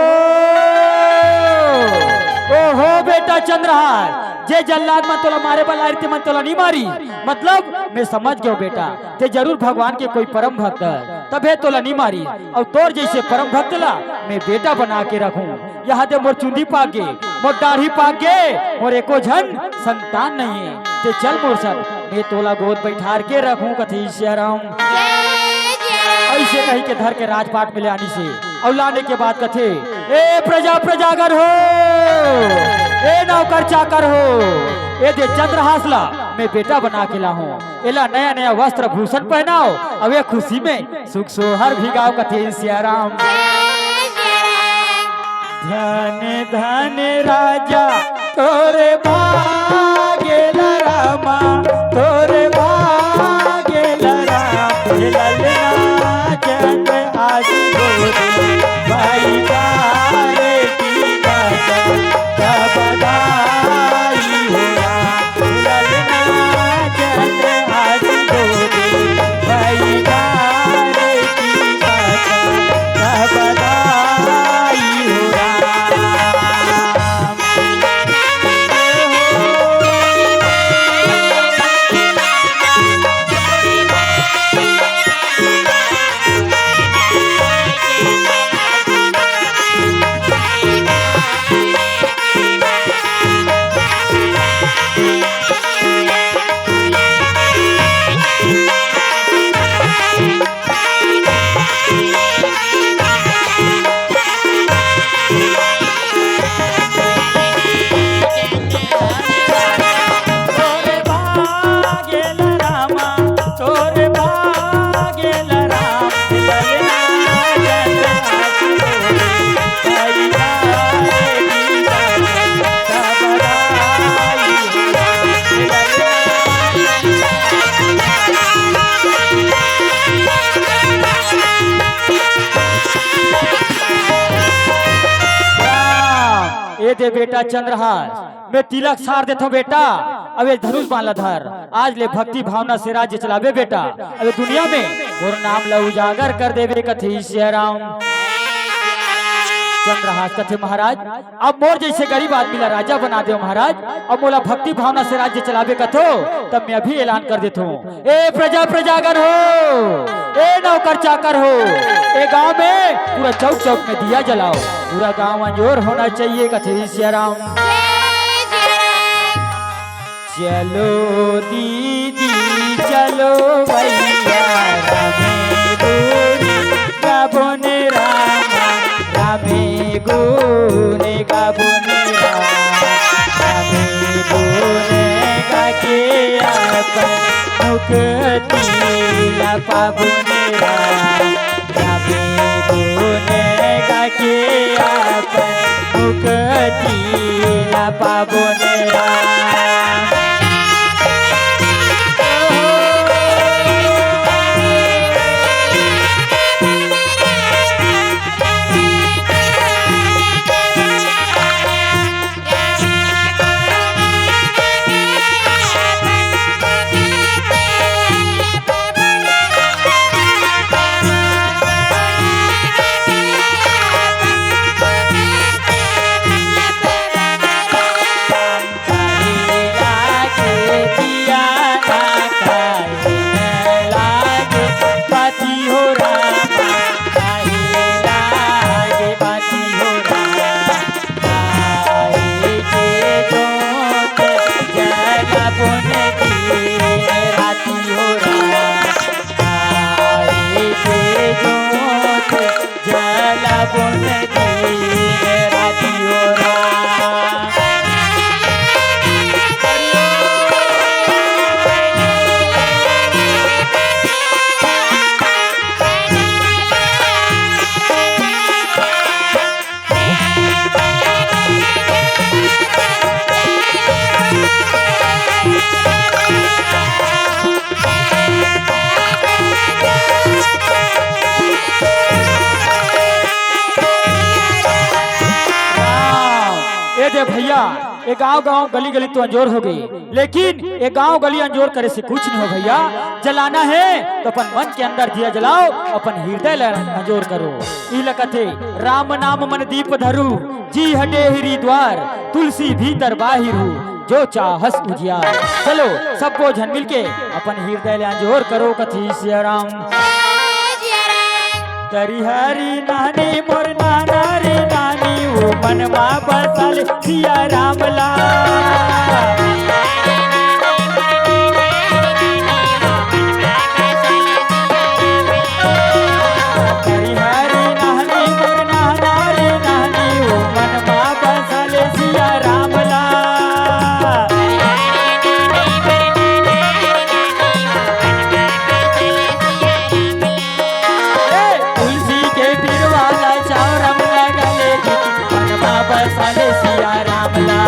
ओहो बेटा चंद्रहास, जे जल्लाद मन तोला मारे बर लाय रिहिसे, ते मन तोला नी मारी। मतलब मैं समझ गेंव बेटा, ते जरूर भगवान के कोई परम भक्त हे, तभे तोला नी मारी। अउ तोर जइसे परम भक्त ला मैं बेटा बना के रखहूँ। यहाँ दे मोर चुंदी पाक गे, मोर दाढ़ी पाक गे, मोर एको झन संतान नहीं हे। ते चल मोर संग, मैं तोला गोद बैठार के रखूं, कथे सियाराम। जय जय। ऐसे कही के धर के राजपाट में ले आनी से, अउ लाने के बाद कथे, "ए प्रजा प्रजागर हो, ए नौकर चाकर हो, ए दे चंद्रहास ला मैं बेटा बना के लाहूं, एला नया नया वस्त्र भूषण पहनाओ, अउ ए खुशी में सुख सोहर भिगाओ," कथे सियाराम। धन धन राजा तोरे भागे ल रामा, तोरे भागे ल राम। हे ललना चंद आज गोरी भाई तारे की बात, तब बधाई हो राम। ललना चंद आज गोरी भाई तारे की बात, तब बधाई हो राम। ए दे बेटा चंद्रहास, मैं तिलक सार देथों बेटा, अब ये धनुष बाण ला धर। आज ले भक्ति भावना से राज्य चलाबे बेटा, अब ये दुनिया में मोर नाम ला उजागर कर देबे, कथे सियाराम। चंद्रहास कथे, महाराज, अब मोर जैसे गरीब आदमी ला राजा बना देव महाराज, अब मोला भक्ति भावना से राज्य चलाबे कथो, तब मैं अभी ऐलान कर देथों। ए प्रजा प्रजागण हो, ए नौकर चाकर हो, ए गांव में पूरा चौक चौक में दिया जलाओ, पूरा गांव अंजोर होना चाहिए, कथे सियाराम। चलो दीदी चलो भैया, रामे गुण गाबोन रामा, रामे गुण गाबोन रामा, रामे गुण गाके अपन मुक्ति ला पाबोन रामा। रामे गुण गाके अपन मुक्ति ला पाबोन राम। ए दे भैया, ए गांव गांव गली गली तो अंजोर हो गई, लेकिन ए गांव गली अंजोर करे से कुछ नहीं हो भैया। जलाना है तो अपन मन के अंदर दिया जलाओ, अपन हृदय ला अंजोर करो। इला कथे, राम नाम मन दीप धरू, जी हटे हिरी द्वार, तुलसी भीतर बाहिर हूँ, जो चाहस उजियार। चलो, सबको झन मिलके अपन हृदय ला अंजोर करो, कथे सियाराम। तरी हरी नानी मोर नाना रे नानी, मन मा बसल सिया राम ला। हरि हरि नहनी मोर नहना रे नहनी, ओ मन मा बसल सिया राम ला। ए, तुलसी के पिरवा ला चावरम लगले, मन मा बसल सिया राम ला।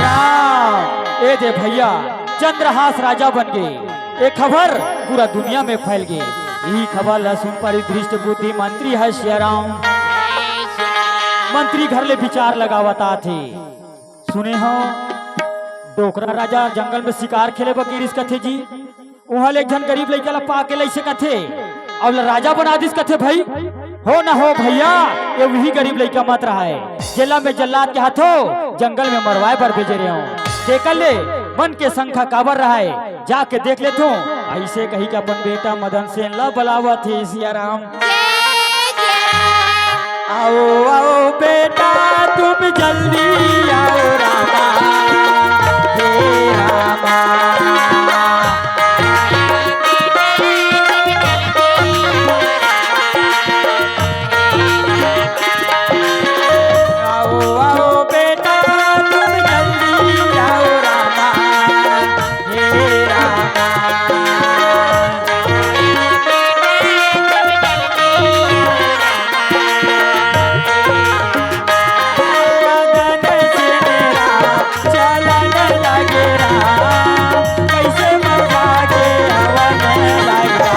राम, ए दे भैया, चंद्रहास राजा बन गे। ए खबर पूरा दुनिया में फैल गे। इही खबर ला सुन परी धृष्ट बुद्धि मंत्री ह सिया राम। मंत्री घर ले विचार लगावत आथे। सुने हो, डोकरा राजा जंगल में शिकार खेले बर गे रिहिस कथे जी। उहाँ ले एक झन गरीब लइका ला पा के लइसे कथे, अउ ला राजा बना दिस कथे। भाई, हो ना हो भैया, ये वही गरीब लइका मत रहय, जेला मैं जल्लाद के हाथों जंगल में मरवाए बर भेजे रेहेंव। तेकर ले मन के शंका काबर रहय, जाके देख लेथों। अइसे कहि के अपन बेटा मदन सेन ला बलावत हे सिया राम। आओ आओ बेटा तुम जल्दी आओ रामा, हे रामा। आओ आओ बेटा तुम जल्दी आओ रामा, हे रामा। मदन सेन राम चलन लगे राम, कइसे मरवा के हवन लगा।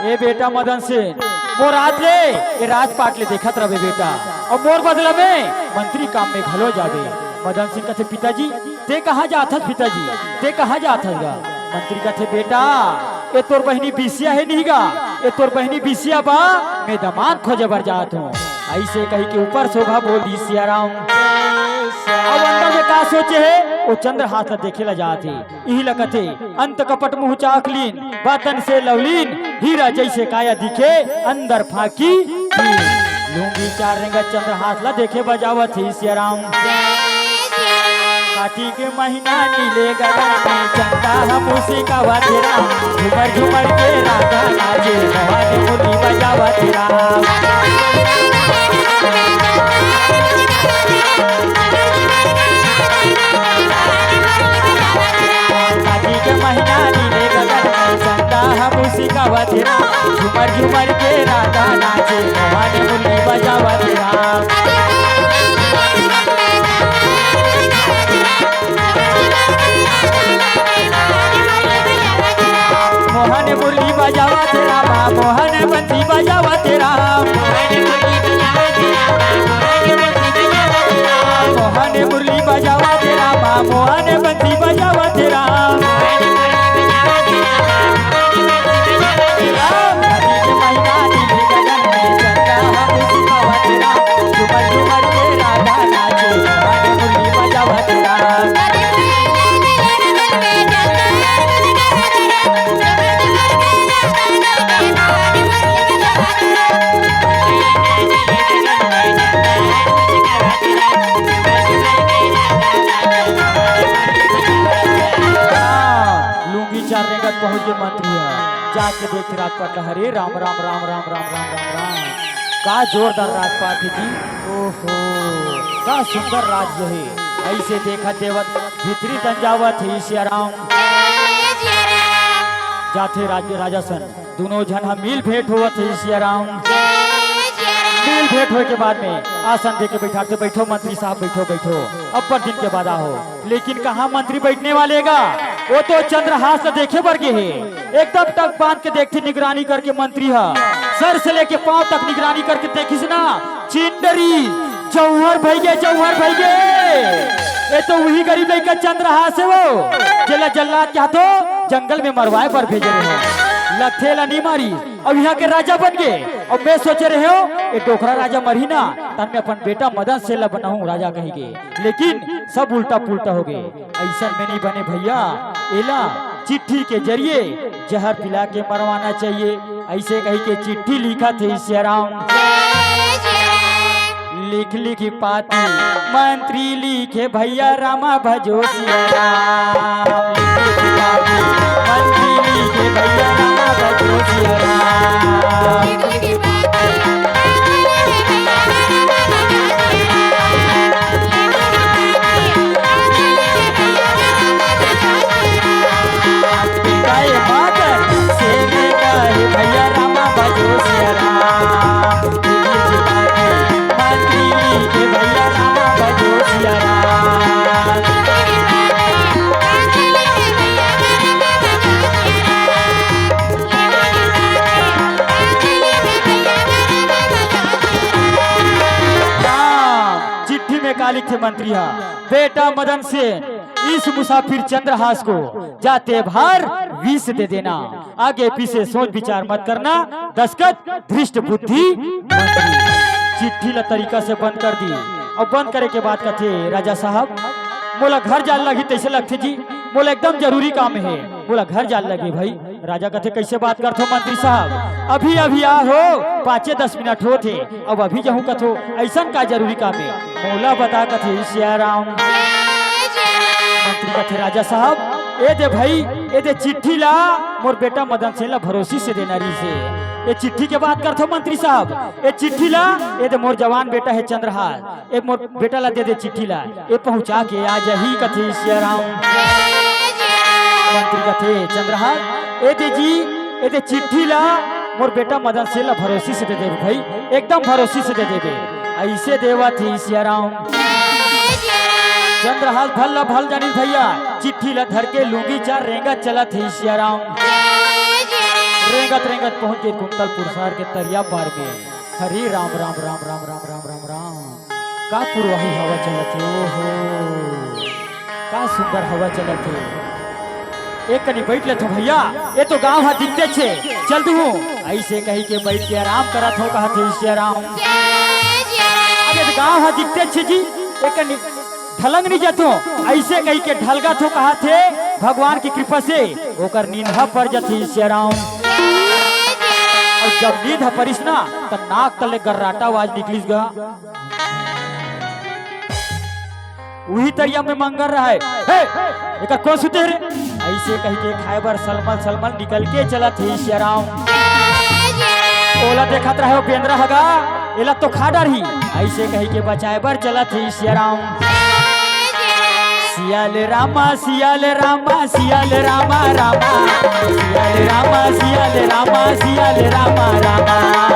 ए बेटा मदन सेन, मोर आत ले, ए राजपाट ले देखत रहे बेटा, अउ मोर बदला में मंत्री काम में घलो जाबे। मदन सेन कथे, पिताजी, तें कहाँ जात हस पिताजी, तें कहाँ जात हस गा? मंत्री कथे, बेटा, ए तोर बहिनी बिसिया हे नहीं गा, ए तोर बहिनी बिसिया बा, मैं दमांद खोजे बर जात हंव। अइसे कहि के ऊपर से ओघा बोल दिस सिया राम। अउ अंदर में का सोचे हे, ओ चंद्रहास ला देखे ला जात हे। इही ला कथे, अंत कपट मुँह चाख लीन, बतन से लवलीन, हीरा जइसे काया दिखे, अंदर फाकी दीन। लूंगी चार रेंगत चंद्रहास ला देखे बर जावत हे सिया राम। कार्तिक महीना नीले गगन में, चंदा ह मुस्कावत राम। झूमर झूमर के राधा नाचे, मोहन मुरली बजावत राम। शादी के महीना नीले गगन में, चंदा ह मुस्कावत राम। झूमर झूमर के राधा नाचे, मोहन मुरली बजावत राम। मोहन मुरली बजावत रामा, मोहन बंसी बजावत राम। मोहन मुरली बजावत रामा, मोहन बंसी बजावत राम। राम हरि के महिमा निधि गगन में, चंदा ह मुस्कावत राम। झूमर झूमर के राधा नाचे, मोहन मुरली बजावत राम। लुंगी चार रेंगत पहुंच गे मंत्री ह, जाके देख राजपाट ल, हरे राम राम राम राम। का जोरदार राजपाट हे जी। ओहो, का सुंदर राज्य हे। अइसे देखत देवत भीतरी तन जावत हे सिया राम। जाथे राज्य राजा सन, दुनों झन ह मिल भेंट होवत हे सिया राम। मिल भेंट होए के बाद में आसन दे के बैठाथे, "बैठो मंत्री साहब, बैठो, बैठो, अब्बड़ दिन के बाद आए हो।" लेकिन कहाँ मंत्री बैठने वाले गा, वो तो चंद्रहास ला देखे बर गे हे। एकदम टक बांध के देखथे निगरानी करके मंत्री ह, सर से लेके पांव तक निगरानी करके देखिस ना, चिंडरी जौहर भई गे, जौहर भई गे। ये तो उही गरीब लइका चंद्रहास हे वो, जेला जल्लाद कहाथो जंगल में मरवाए बर भेजे रहे। लगथे ला नी मारी, अब इहाँ के राजा बन गे। अब मैं सोचे रहे हो, ये डोकरा राजा मरही ना, तब मैं अपन बेटा मदन सेन ला बनाहूँ राजा कहिके, लेकिन सब उल्टा पुल्टा हो गे। अइसन में नी बने भइया, एला चिट्ठी के जरिए जहर पिला के मरवाना चाहिए। अइसे कहिके चिट्ठी लिखथे सियाराम। लिख लिख पाती मंत्री लिखे भइया रामा भजो सियाराम। लिख लिख पाती मंत्री लिखे भइया रामा भजो सियाराम। पिताए मदन सेन कहे भइया रामा भजो सियाराम। मंत्री के भइया रामा भजो सियाराम। हाँ, चिट्ठी में का लिखथे मंत्री हा, "बेटा मदन सेन, इस मुसाफिर चंद्रहास को जाते भर विष दे देना। आगे पीछे सोच विचार मत करना।" दस्तखत धृष्ट बुद्धि मंत्री। चिट्ठी ला तरीका से बंद कर दी। अउ बंद करे के बाद कथे, "राजा साहब, मोला घर जाए लगही तइसे लगथे जी, मोला एकदम जरूरी काम हे, मोला घर जाए लगही भई।" राजा कथे, "कइसे बात करथो मंत्री साहब, अभी अभी आए हो, पाँचे दस मिनट होत हे, अब अभी जाहूँ कथो, अइसन का जरूरी काम हे, मोला बता।" कथे सियाराम। मंत्री कथे, "राजा साहब, ए दे भई, ए दे चिट्ठी ला, मोर बेटा मदन सेन ला भरोसी से देना रहिसे। ए चिट्ठी के बात करथो मंत्री साहब, ए चिट्ठी ला, ए दे मोर जवान बेटा हे चंद्रहास, ए मोर बेटा ला दे दे चिट्ठी ला, ए पहुँचा के आ जाही।" कथे सियाराम। मंत्री कथे, "चंद्रहास, ए दे जी, ए दे चिट्ठी ला, मोर बेटा मदन सेन ला भरोसी से दे देबे भई, एकदम भरोसी से दे देबे।" अइसे देवत हे सियाराम। चंद्रहास भल ला भल जानिस भइया, चिट्ठी ला धर के लूंगी चार रेंगत चलत हे सियाराम। रेंगत रेंगत पहुंच गे कुंतल पुरसार के तरिया पार में। हरे राम राम राम राम राम राम राम राम। का पुरवाही हवा चलत हे, ओहो, का सुंदर हवा चलत हे। एक कनी बइठ लेथों भइया, ए तो गांव ह दिखतेच हे, चल दूहूं। अइसे कहिके बइठ के आराम करत हों, कहत हे सियाराम। अब ए तो गांव ह दिखतेच हे जी, एक कनी ढलंग नी जाथों, अइसे कहिके ढलगत हों, कहत हे भगवान की कृपा से ओकर नींद ह पर जथे सियाराम। अउ जब नींद ह परिस ना, त नाक तले गर्राटा आवाज निकलिस गा। उही तरिया में मंगर रहय, "हे, एकर कोन सुते रे?" अइसे कहिके खाए बर सलमल सलमल निकल के चलत हे सियाराम। ओला देखत रहय ओ बेंदरा ह गा, एला तो खा डारही, अइसे कहिके बचाए बर चलत हे सियाराम। सियाल रामा, सियाल रामा, सियाल रामा, रामा। सियाल रामा, सियाल रामा, सियाल रामा, रामा।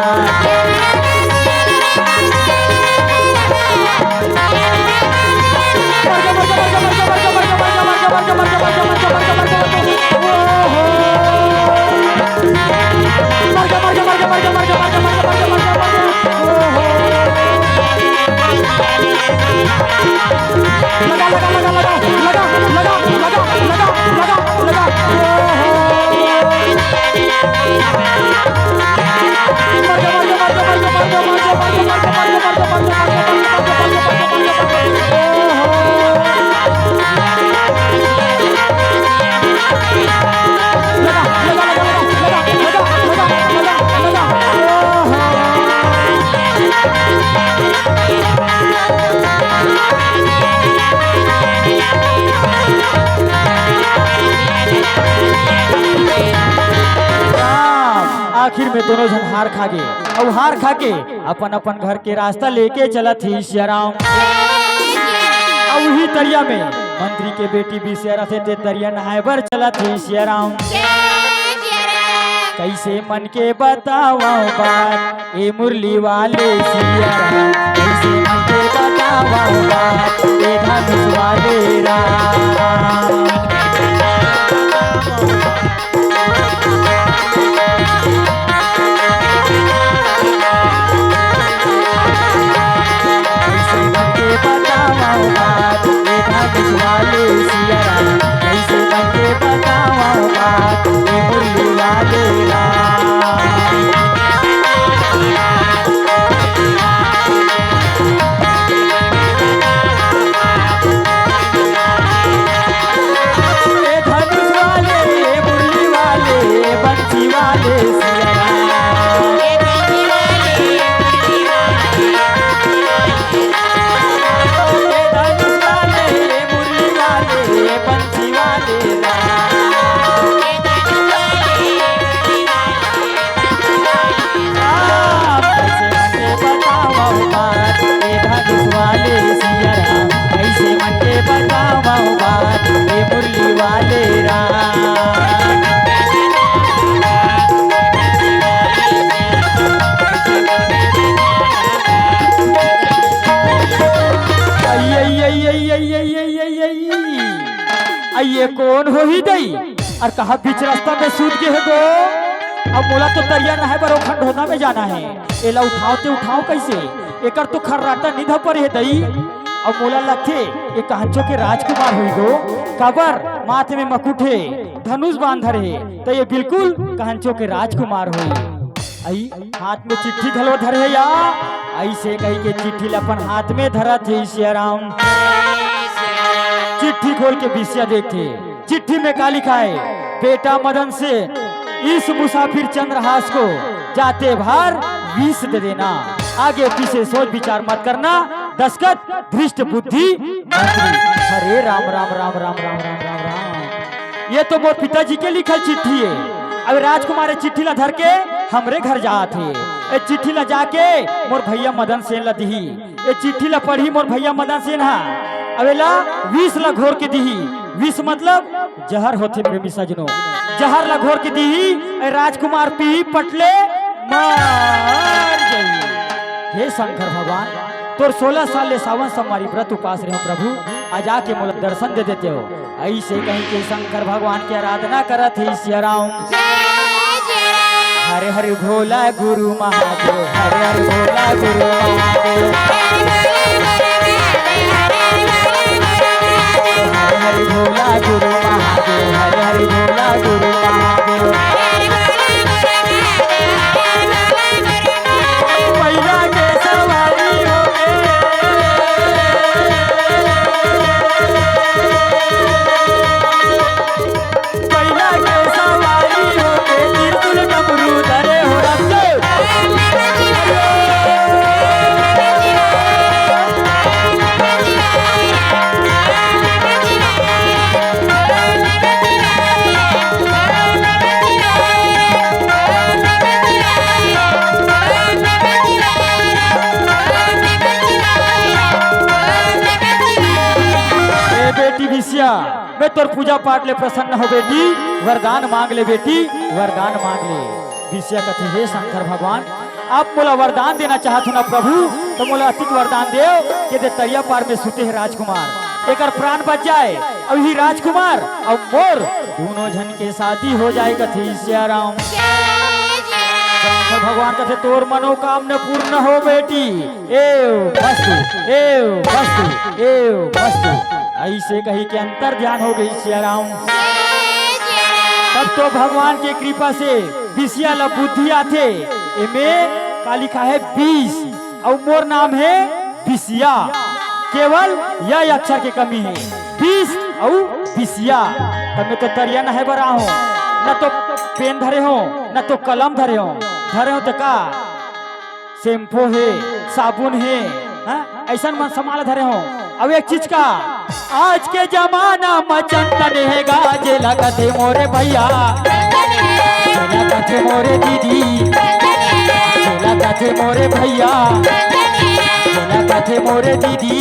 आखिर में दोनों झन हार खा गे, अउ हार खा के अपन अपन घर के रास्ता लेके चलत हे सियाराम। अउ उही तरिया में मंत्री के बेटी बिसेरा से ते तरिया नहाए बर चलत हे सियाराम। कइसे मन के बतावंव बात, ए मुरली वाले सिया राम, कइसे मन के बतावंव बात, ए धनुष वाले राम। कइसे मन के बतावंव बात, ए धनुष वाले सिया राम, कइसे मन के बतावंव बात, ए मुरली वाले राम। ए धनुष वाले, ए मुरली वाले, ए बंसी वाले सिया राम। ए धनुष वाले, ए मुरली वाले, ए बंसी वाले राम। राम, कइसे मन के बतावंव बात, ए धनुष वाले सिया राम, कइसे मन के बतावंव बात, ए मुरली वाले राम। अई, अई, अई, अई, अई, अई, अई, अई, अई। अई, ये कोन होही दई? अउ कहाँ बीच रस्ता में सूत गे हे गो? अब मोला तो तरिया नहाय बर ओ खंडोना में जाना हे। एला उठावंव ते उठावंव कइसे? एकर तो खर्राटा नइ धपर हे दई। अब मोला लगथे, ये कहँचो के राजकुमार होही गो। काबर? माथे में मकुट हे, धनुष बाण धरे हे, त ये बिल्कुल कहँचो के राजकुमार होही। अई, हाथ में चिट्ठी घलो धरे हे या? अइसे कहिके चिट्ठी ल अपन हाथ में धरत हे सिया राम। चिट्ठी खोल के बिसिया देखथे, चिट्ठी में का लिखाय? बेटा मदन सेन, इस मुसाफिर चंद्रहास को जाते बार विष दे देना, आगे पीछे सोच विचार मत करना, दस्तखत धृष्ट बुद्धि मंत्री। अरे राम, राम, राम। ये तो मोर पिताजी के लिखल चिट्ठी हे। अब राजकुमार ए चिट्ठी ला धर के हमरे घर जात हे। ए चिट्ठी ला जाके मोर भइया मदन सेन ला दिही। ए चिट्ठी ला पढ़ही मोर भइया मदन सेन हा। अब एला विष ला घोर के दिही। विष मतलब जहर होथे प्रेमी सजनो। जहर ला घोर के दिही। ए राजकुमार पीही पटले मर जाही। हे शंकर भगवान, तोर सोलह साल ले सावन सोमवारी व्रत उपास रहेंव प्रभु, आज आके मोला दर्शन दे देतेव। अइसे कहिके शंकर भगवान के आराधना करत हे सिया राम। हर हर भोला गुरु महादेव, हर हर भोला गुरु महादेव। हर हर भोला गुरु महादेव, हर हर भोला गुरु महादेव। पहिला के सवारी होके, पहिला के सवारी होके, त्रिशूल डमरू धरे हो रखे। ए बेटी बिसिया, मैं तोर पूजा पाठ ले प्रसन्न हों बेटी, वरदान मांग ले बेटी, वरदान मांग ले। बिसिया कथे, हे शंकर भगवान, आप मोला वरदान देना चाहत हो ना प्रभु, त मोला अतिक वरदान देव के दे तरिया पार में सुते हे राजकुमार, एकर प्राण बच जाय, अउ इही राजकुमार अउ मोर दूनों झन के शादी हो जाय, कथे सिया राम। शंकर भगवान कथे, तोर मनोकामना पूर्ण हो बेटी। एव वस्तु, एव वस्तु, एव वस्तु। अइसे कहिके अंतर ध्यान हो गे सिया राम। तब तो भगवान के कृपा से बिसिया ला बुद्धि आथे। एमे का लिखा हे? बीस। अउ मोर नाम हे बिसिया। केवल यह अक्षर के कमी हे, बीस अउ बिसिया। तब मैं तो तरिया नहाय बर आहों, न तो पेन धरे हों, न तो कलम धरे हों। धरे हों त का? शैम्पू हे, साबुन हे, हाँ? अइसन मन समान धरे हों। अउ एक चीज का, आज के जमाना म चंदन हे गा, जेला कथे मोरे भइया, जेला कथे मोरे दीदी, जेला कथे मोरे भइया, जेला कथे मोरे दीदी।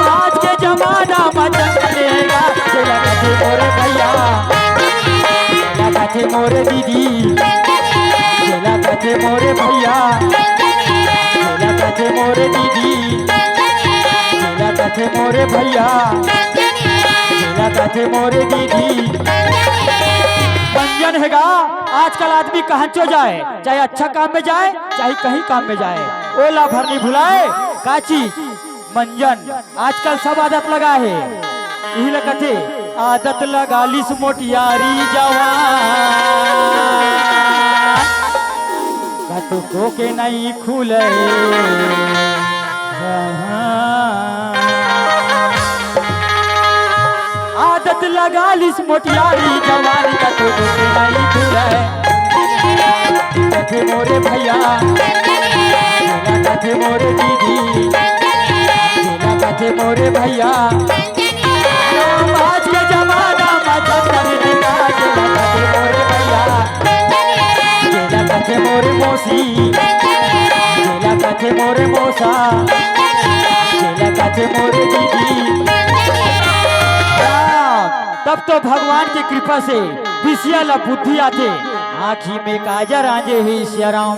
आज के जमाना म चंदन हे गा, जेला कथे मोरे भइया, जेला कथे मोरे दीदी, जेला कथे मोरे भैया, जेला कथे मोरे दीदी, जेला कथे मोरे भैया, जेला कथे मोरे दीदी। मंजन हे गा, आजकल आदमी कहँचो जाय, चाहे अच्छा काम में जाय, चाहे कहीं काम में जाय, ओला भर नइ भुलाय। का चीज? मंजन। आजकल सब आदत लगा हे, इही ल कथे, आदत लगा लिस मोटियारी जवान, कतको के नइ खुले। आदत लगा लिस मोटियारी जवान, कतको के नइ खुले। कथे मोरे भैया, जेला कथे मोरे दीदी, जेला कथे मोरे भैया। आज के जमाना में चंदन बिकाय, जेला कथे मोरे भैया, जेला कथे मोरे मौसी, जेला कथे मोरे मौसा, जेला कथे मोरे दीदी। राम, तब तो भगवान के कृपा से बिसिया ला बुद्धि आथे। आँखी में काजर आंजे हे सियाराम,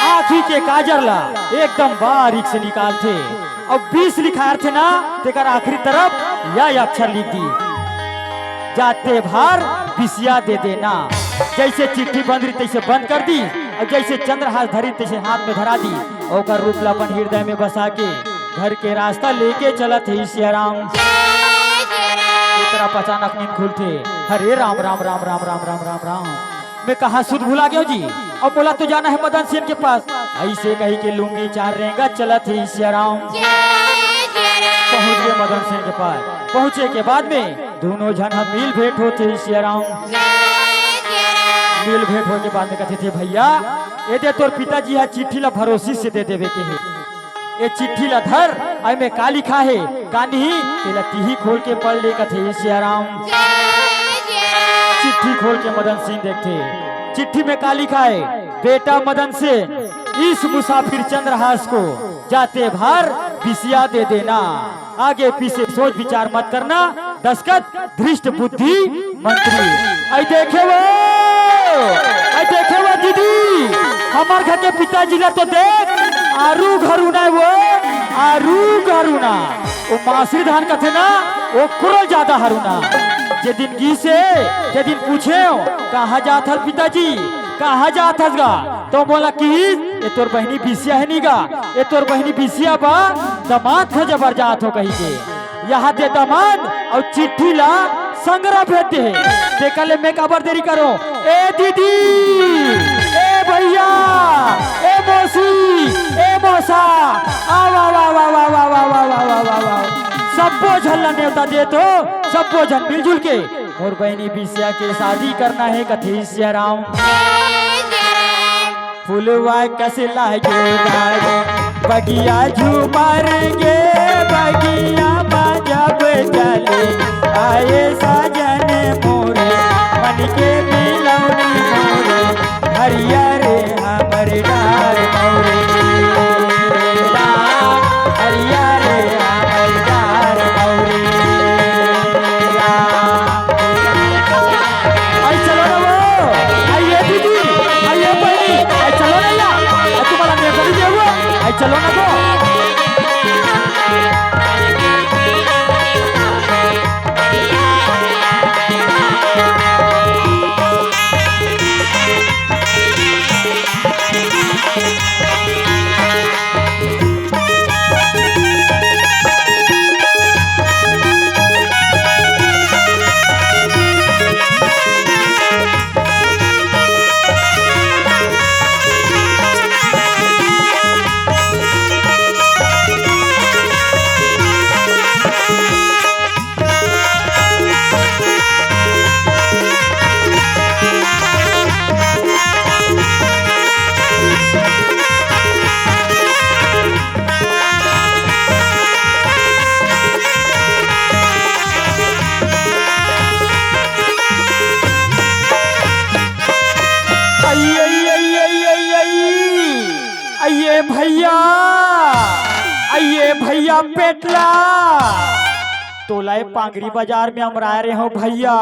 आँखी के काजर ला एकदम बारीक से निकालथे। अउ बीस लिखारथे ना, तेकर आखिरी तरफ या अक्षर लिख दी, जाते भार बिसिया दे देना। जइसे चिट्ठी बंद रही तइसे बंद कर दी, अउ जइसे चंद्रहास धरी तइसे हाथ में धरा दी, ओकर रूप ला अपन हृदय में बसा के घर के रास्ता लेके चलत हे सियाराम। तेकरा अचानक नींद खुलथे, हरे राम राम राम राम राम राम राम राम, मैं कहाँ सुध भुला गेंव जी। अब मोला तो जाना हे मदन सेन के पास। अइसे कहिके लुंगी चार रेंगत चलत हे सियाराम। पहुँच गे मदन सेन के पास। पहुँचे के बाद में दूनों झन ह मिल भेंट होथे सियाराम। मिल भेंट होय के बाद में कथे थे, भैया, ए दे तोर पिताजी ह चिट्ठी ला भरोसी से दे देवे के हे। ए चिट्ठी ला धर, अउ एमे का लिखा हे, का नहीं, तेला तिही खोल के पढ़ ले, कथे सियाराम। चिट्ठी खोल के मदन सेन देखथे, चिट्ठी में का लिखा हे, बेटा मदन सेन, इस मुसाफिर चंद्रहास को जाते भार बिसिया दे देना। आगे पीछे सोच विचार मत करना। दस्तखत धृष्ट बुद्धि मंत्री। अइ देखे वो, अइ देखे वो दीदी, हमर घर के पिताजी ला तो देख, आरू घरुना वो, आरू घरुना। वो मासिर धान कथे ना, वो कुरो जादा हरूना। जे दिन गिसे, ते दिन पूछेंव, "कहाँ जात हस पिताजी? कहाँ जात हस गा?" तो मोला किहिस, "ए तोर बहिनी बिसिया हे नी गा, ए तोर बहिनी बिसिया बा, दमाद खोजे बर जात हों," कहिके। यहाँ दे दमाद अउ चिट्ठी ला संघरा भेज दे हे। तेकर ले मैं काबर देरी करों? ए दीदी, ए भैया, ए मौसी, ए मौसा, आव, आव, आव। सब्बो झन ला नेवता देत हों, सब्बो झन मिलजुल के मोर बहिनी बिसिया के शादी करना हे, कथे सियाराम। फुलवा कस लागे गारे, बगिया झूमर गे, बगिया मा जब चले आए साजन मोरे, मन के मिलौनी मोरे, हरिया रे हमर डार मौरे राम, हरिया रे हमर डार मौरे राम। आई चलो ना वो, आई ये दीदी, आई ये बहिनी, आई चलो ना या, आई तुम्हाला नेपरी देऊ, आई चलो ना गो। आई, आई, आई, आई, आई, आई। अइये भैया, अइये भैया पेटला, तोला ए पांगरी बाजार में अमराय रहे हों भैया।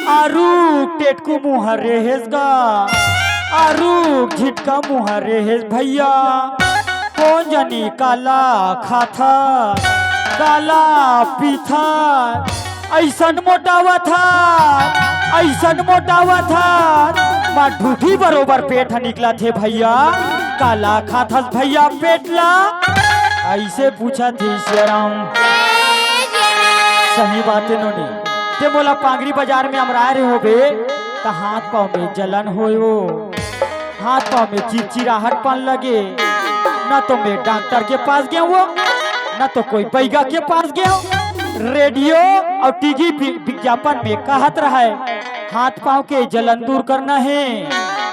आरू टेटकू मुँह रेहेस गा, आरू झिटका मुँह रेहेस भैया। कोन जनी काला खाथस, काला पीथस, अइसन मोटावत हस, अइसन मोटावत हस, मार ढूंढी बरोबर पेट ह निकलत हे भैया। काला खाथस भैया पेट ला? अइसे पूछत हे सियाराम। सही बात हे नोनी, ते मोला पांगरी बाजार में अमराय रहे होबे, त हाथ पाँव में जलन होय वो, हाथ पाँव में चिरचिराहट पन लगे। ना तो मैं डॉक्टर के पास गया वो, ना तो कोई बैगा के पास गया। रेडियो और टीवी वि-, विज्ञापन में कहत रहय, हाथ पाँव के जलन दूर करना हे,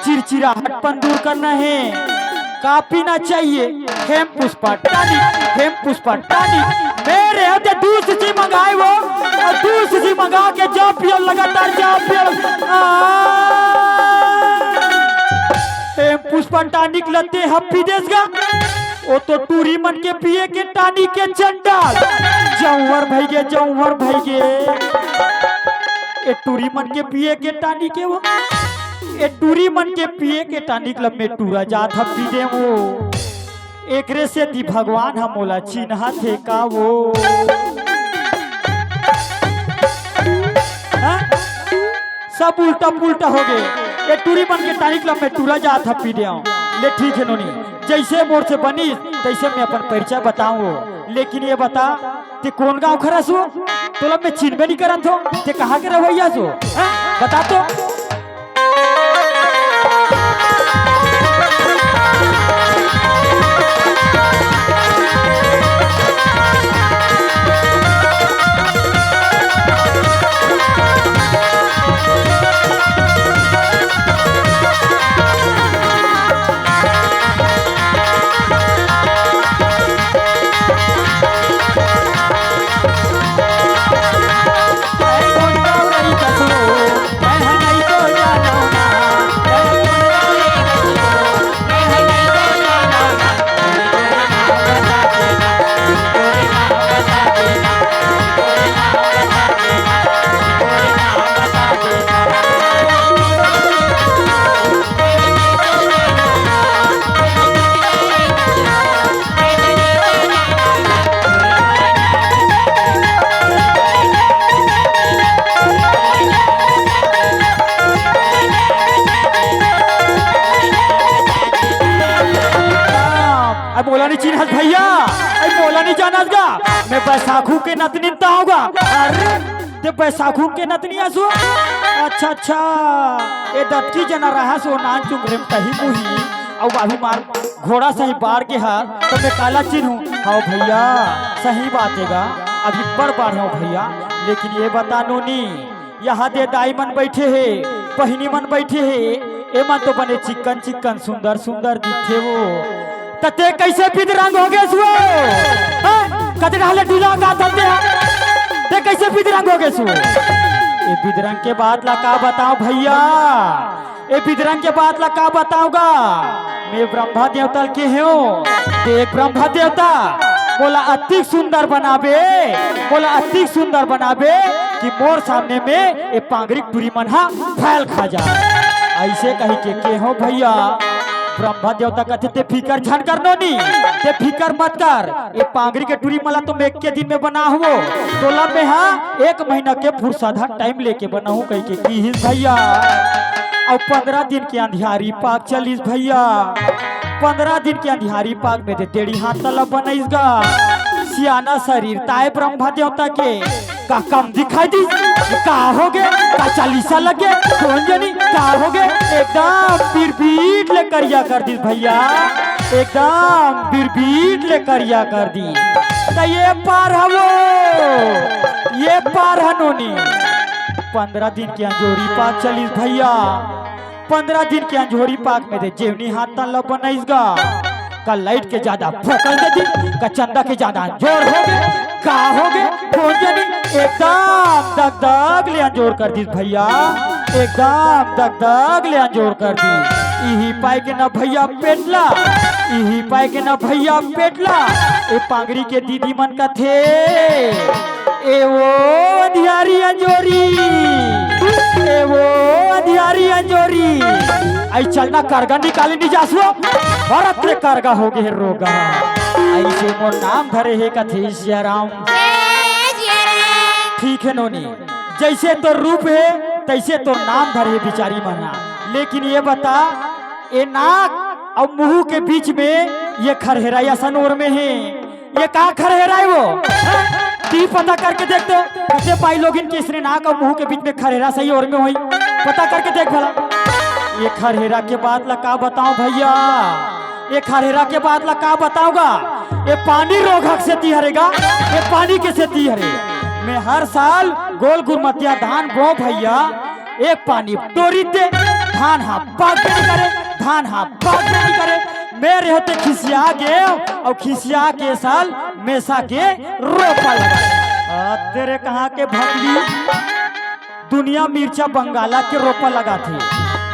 चिरचिराहटपन दूर करना हे। का पीना चाहिए? हेम पुष्पा टॉनिक, हेम पुष्पा टॉनिक। मैं रहे ते दू शीशी मंगाए वो, और दू शीशी मंगा के जब पियो लगातार जब पियो। आ, हेम पुष्पा टॉनिक ल ते ह पी देस गा। ओ तो टूरी मन के पिए के टॉनिक के चंडाल। जौहर भई गे, जौहर भई गे। ए टूरी मन के पिए के टॉनिक हे वो। ए टूरी मन के पिए के टॉनिक ल मैं टूरा जात ह पी देवो। एकरे सेती भगवान ह मोला चिन्हत हे का वो। हाँ? सब उल्टा पुल्टा हो गे। ए टूरी मन के टॉनिक ल मैं टूरा जात ह पी देवो। ले ठीक हे नोनी, जइसे मोर से बनिस तइसे मैं अपन परिचय बतावो। लेकिन ये बता, ते कोन गाँव के हरस वो? तोला मैं चिन्हबे नइ करत हों। ते कहाँ के रहवइया हस वो? हैं? बता तो। अब मोला नइ चिन्हस भैया, अब मोला नइ जानस गा, मैं बैसाखू के नतनी त हँव गा। अरे, ते बैसाखू के नतनी हस वो? अच्छा, अच्छा, ए दतकी जना रहस वो नान चुंगरे म तही मुही, अउ बाबू मार घोड़ा सही बाढ़ गे हस, त मैं काला चिन्हूँ? हव भैया, सही बात हे गा, अभी बड़ बाढ़ हँव भैया, लेकिन ये बता नोनी, यहाँ दे दाई मन बइठे हे, बहिनी मन बइठे हे, ए मन तो बने चिक्कन चिक्कन सुंदर सुंदर दिखथे वो। त ते कइसे बिदरंग हो गेस वो? हाँ? कचरा हले डुला का था ते? ते कइसे बिदरंग हो गेस वो? ए बिदरंग के बात ला का बतावँ भैया? ए बिदरंग के बात ला का बतावँ गा? मैं ब्रह्मा देवता ल केहेंव, देख ब्रह्मा देवता, मोला अतिक सुंदर बनाबे, मोला अतिक सुंदर बनाबे कि मोर सामने में ए पांगरी के टूरी मन ह फैल खा जाय। अइसे कहि के केहेंव भैया, ब्रह्मा देवता कथे, "ते फिकर झन कर नोनी, ते फिकर मत कर, ए पांगरी के टूरी मन ला तो मैं एके दिन में बनाहूँ, तोला मैं हा एक महीना के फुरसत हा टाइम लेके बनाहूँ," कहि के किहिस भैया। अउ पंद्रह दिन के अंधियारी पाक चलिस भैया। पंद्रह दिन के अंधियारी पाक में ते टेड़ी हाथ तला बनाइस गा। सियाना शरीर ताय ब्रह्मा देवता के का कम दिखाई दिस? का हो गे? का चालीसा लग गे? कोन जनी का हो गे? एकदम बिरबीट ले करिया कर दिस भैया, एकदम बिरबीट ले करिया कर दिस। त ये पार हवो, ये पार ह नोनी। पंद्रह दिन के अंजोरी पाक चलिस भैया। पंद्रह दिन के अंजोरी पाक में ते जेवनी हाथ तला बनाइस गा। का लाइट के जादा फोकस दे दिस, का चंदा के जादा अंजोर हो गे, का हो गे, कोन जनी एकदम दगदग ले अंजोर कर दिस भैया, एकदम दगदग ले अंजोर कर दिस। इही पाय के न भैया पेटला, इही पाय के न भैया पेटला, ए पांगरी के दीदी मन कथे, ए वो अंधियारी अंजोरी, ए वो अंधियारी अंजोरी, अई चलना करगा निकाले नी जासो, भरत रे करगा हो गे हे रोगा। अइसे मोर नाम धरे हे कथे सियाराम। जय सियाराम। ठीक हे नोनी, जइसे तोर रूप हे तइसे तोर नाम धरे हे बिचारी मन हा। लेकिन ये बता, ए नाक अउ मुहूं के बीच में ये खरहेरा असन ओरमे हे। ये का खरहेरा हे वो? हैं? ती पता करके देख तो। कते पाई लोगिन के इसने नाक अउ मुहूं के बीच में खरहेरा सही ओरमे होही। पता करके देख भला। ये खरहेरा के बात ला का बतावं भइया? ये खरहेरा के बात ला का बतावं गा? ये पानी रोघक सेती हरे गा, ये पानी के सेती हरे। मैं हर साल गोल गुरमतिया धान बोवं भइया, एक पानी टोरी दे, धान हा पाकबे नी करे, धान हा पाकबे नी करे। मैं रेहेंव ते खिसिया गेंव अउ खिसिया के साल मेसा के रोपा लगा। आ, तेरे कहाँ के भकली, दुनिया मिर्चा बंगाला के रोपा लगाथे,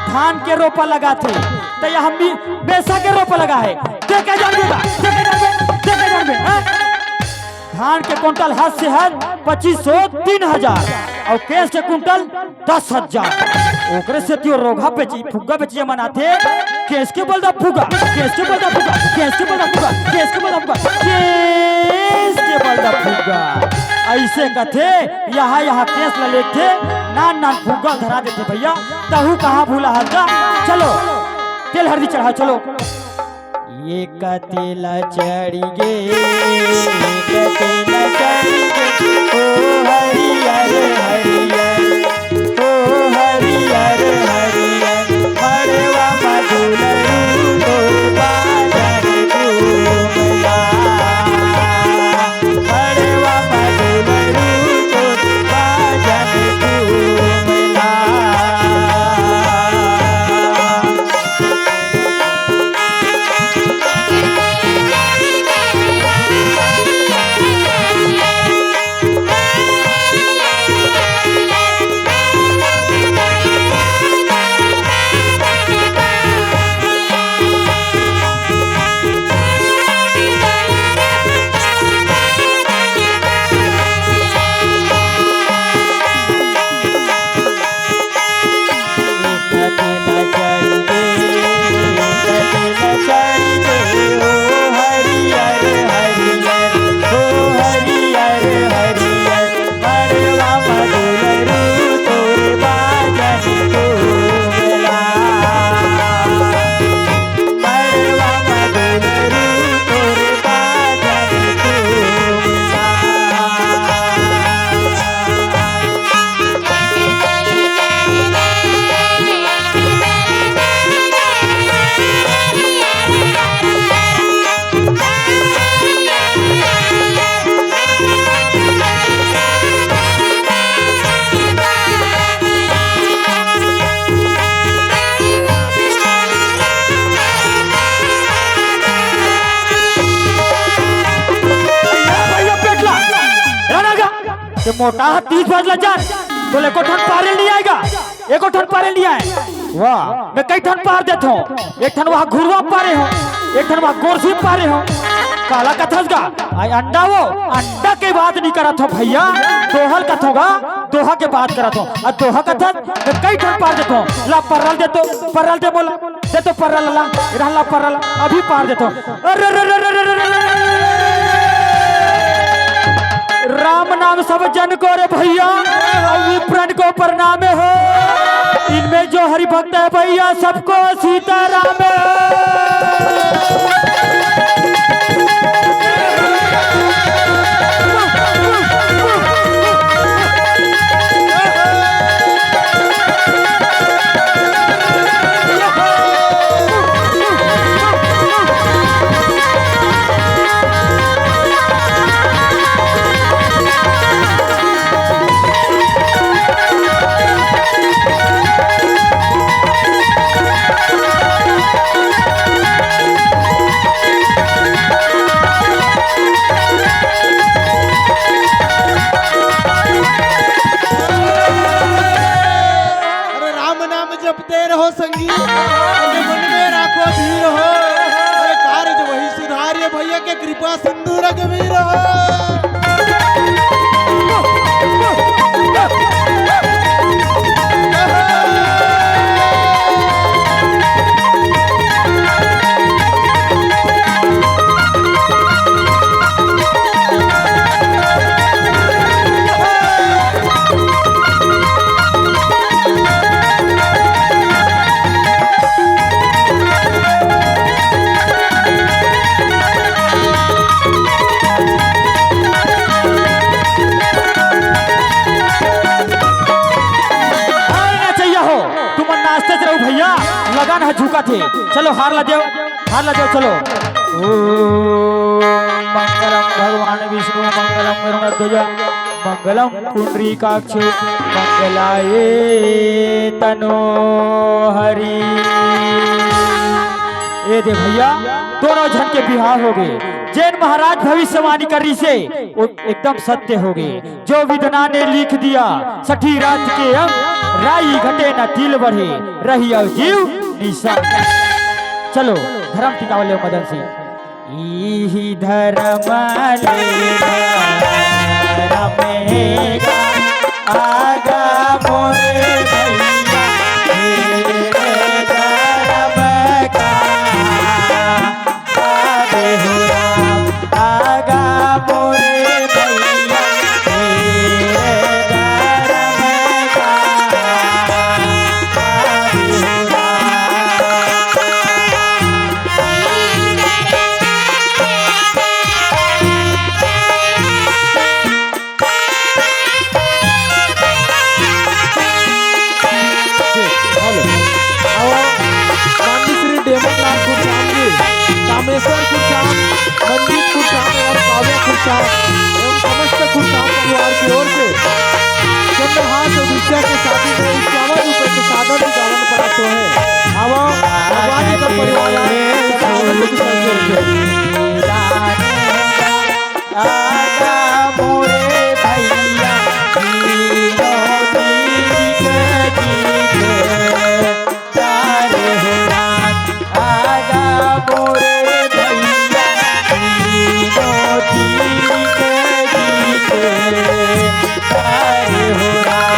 धान के रोपा लगाथे, त ये हम भी मेसा के रोपा लगा हे। देखे जानबे बा, देखे जानबे, देखे जानबे, हैं? धान के कुंटल हद से हद पच्चीस सौ, तीन हजार, अउ केस के कुंटल दस हजार। ओकरे सेती ओ रोघा बेची, फुग्गा बेची मन आथे, केस के बलदा फुग्गा, केस के बलदा फुग्गा, केस के बलदा फुग्गा, केस के बलदा फुग्गा, केस के बलदा फुग्गा। अइसे कथे, यहाँ, यहाँ केस ल लेथे, नान नान फुग्गा धरा देथे भइया, तहू कहाँ भूला हस गा। चलो, तेल हरदी चढ़ाओ, चलो। ये कते ला चढ़ गे, ये कते ला चढ़ गे, ओ हरियर हरियर, ओ हरियर हरियर, मड़वा म दुलरू तोर बाजन घूमला। मड़वा म दुलरू तोर बाजन घूमला। भैया पेटला, राना गा, ये मोटा हा तीस बज ला जान, तो ले को ठन पारे नहीं आएगा। एको ठन पारे नइ आय। वाह। मैं कई ठन पार देथों। एक ठन वहाँ घुरवा पारे हों, एक ठन वहाँ गोरसी पारे हों। काला कथस गा? आय अंडा वो, अंडा के बात नइ करत हों भइया। दोहा ल कथों गा, दोहा के बात करत हों। अउ दोहा कथस, मैं कई ठन पार देथों। ला पर्रा ल दे तो, पर्रा ल दे मोला। दे तो पर्रा ला, रहला पर्रा ला, अभी पार देथों। अरे, रे, रे, रे। राम नाम सब जन को रे भइया, अउ विप्रन को प्रणाम हो। इनमें जो हरि भक्त है भइया, सबको सीताराम। अरे राम नाम जपते रहो संगी, अपने मन में राखो धीर हो। अरे कार्य वही सुधार, ये भइया के कृपा सिंधु रघुवीर हो। झुकत हे। चलो हार ला देव, हार ला देव, चलो। ओम मंगलम भगवान विष्णु मंगलम गरुड़ध्वज मंगलम पुंडरीकाक्ष मंगलाय तनो हरि। ए दे भैया, दोनों झन के बिहाव हो गे। जेन महाराज भविष्यवाणी करिसे, वो एकदम सत्य हो गे। जो विधना ने लिख दिया, सठी रात के अंग, राई घटे न तिल बढ़े, रही अव जीव निशा। चलो, धर्म टिकावले मदन सिंह। इही धर्म ले धर्म हे का, आगा मोर भैया, हे धर्म का। आगे हो राम, आगा मोरे भैया, तेरे धर्म का। आगे हो राम। हेलो। अउ माननीय श्री डेमन लाल खुरसाम जी, कामेश्वर खुरसाम, मंजीत खुरसाम एवं काव्या खुरसाम एवं समस्त खुरसाम परिवार की ओर से चंद्रहास और विद्या के शादी में इक्यावन रुपए के सादर निकालन प्राप्त हुए। अब भगवान जी का परिवार आए, आगा मोरे भैया, तीनों तीर के जीत तारे हो राम। आगा मोरे भैया, तीनों तीर के जीत तारे हो राम।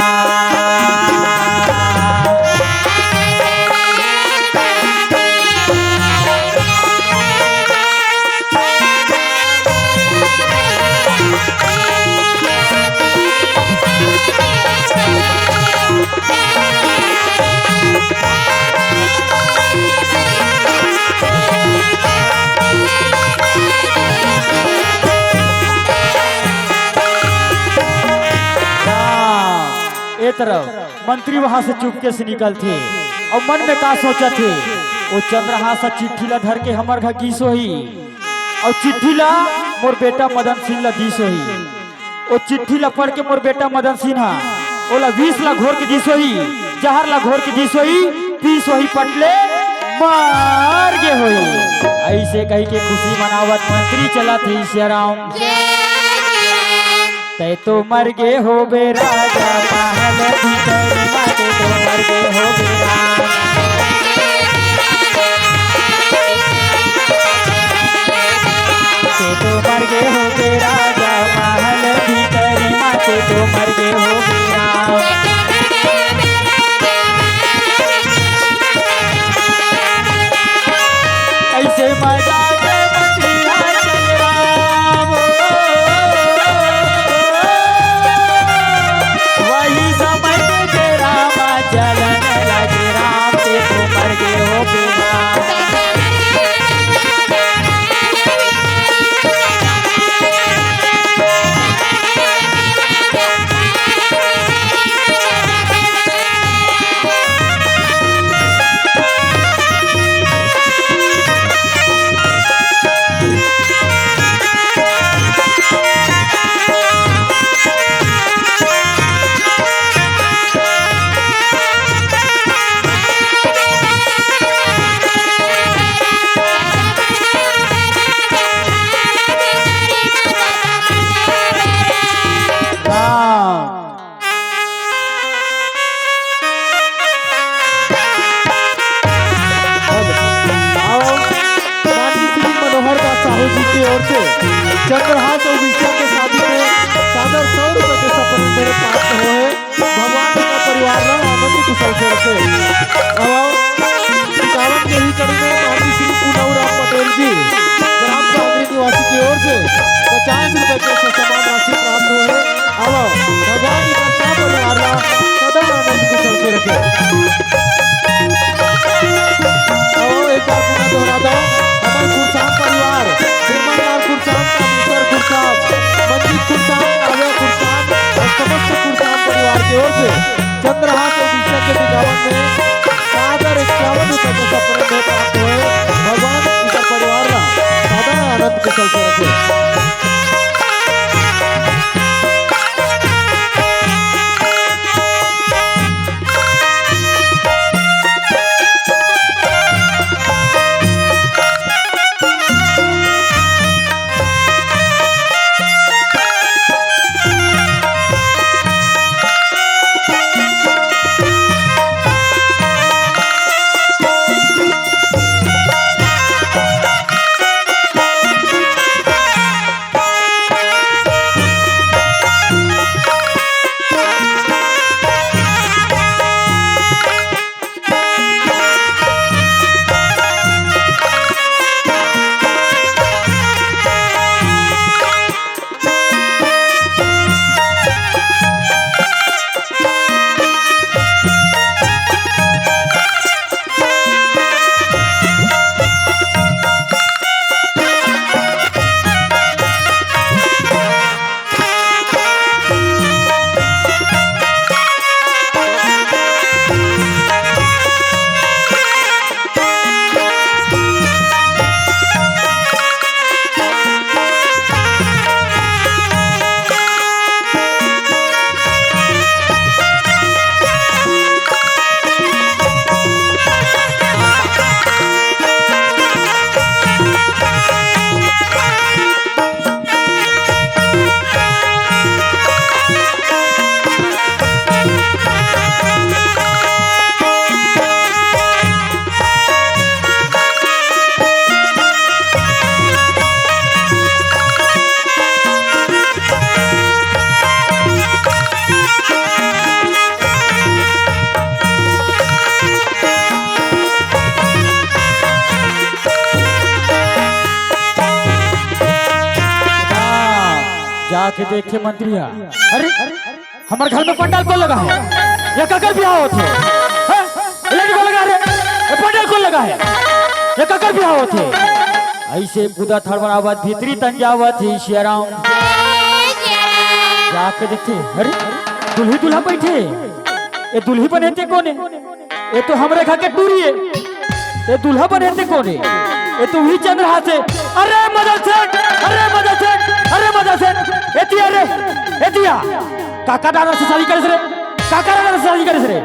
हाँ, ए तरफ मंत्री वहां से चुपके से निकलथे अउ मन में का सोचत हे, ओ चंद्रहास ह चिट्ठी ला धर के हमर घर गिस होही अउ चिट्ठी ला मोर बेटा मदन सिंह ला दिस होही। ओ चिट्ठी ला पढ़ के मोर बेटा मदन सिंह ह ओला विष ला घोर के दिस होही, जहर ला घोर के दिस होही, पीस होही पटले मर गे होही। अइसे कहि के खुशी मनावत मंत्री चलत हे सियाराम। तै तो मर गे होबे राजा महल भीतर मा, तै तो मर गे होबे राम। तै तो मर गे होबे राजा महल भीतर मा, तै तो मर गे होबे राम। अइसे मजा के बतिया चंद्राम। वही समय के रामा चलन लगे राम, तै तो मर गे होबे राम। अउ माननीय श्री मनोहर दास साहू जी की ओर से चंद्रहास अउ विद्या के शादी में सादर सौ रुपए के सपन मेरे प्राप्त हुए हैं। भगवान जी का परिवार ला आनंद कुशल से रखे। अउ इक्यावन के ही कड़ी में माननीय श्री पूनम राम पटेल जी, ग्राम चांदनी निवासी की ओर से पचास रुपए के सम्मान राशि प्राप्त हुए हैं। अब भगवान जी का सब परिवार ला सदा आनंद कुशल से रखे। अउ एक बार पुनः दोहरा दो, हमर खुरसाम परिवार, विमल लाल खुरसाम, कामेश्वर खुरसाम, मंजीत खुरसाम, काव्या खुरसाम और समस्त खुरसाम परिवार की ओर से चंद्रहास और दीक्षा के विज्ञापन में सादर इक्यावन रुपए का सपन के देखे मंत्री हा, अरे, हमर घर में पंडाल कौन लगा है? ये काकर बिहाव होथे? हैं? ये लड़की कौन लगा रे? ये पंडाल कौन लगा है? ये काकर बिहाव होथे? अइसे कूदत हड़बड़ावत भीतरी तंजावत हे सियाराम। जाके देखथे, अरे, दुल्ही दूल्हा बइठे। ये दुल्ही बने ते कोन ए? ये तो हमरे घर के टूरी ए। ये दूल्हा बने ते कोन ए? ये तो उही चंद्रहास ए। अरे मदन सेठ, अरे मदन सेठ, अरे मदन सेठ, एती आ रे, एती आ। काकर दादा से शादी करेस रे? काकर दादा से शादी करेस रे?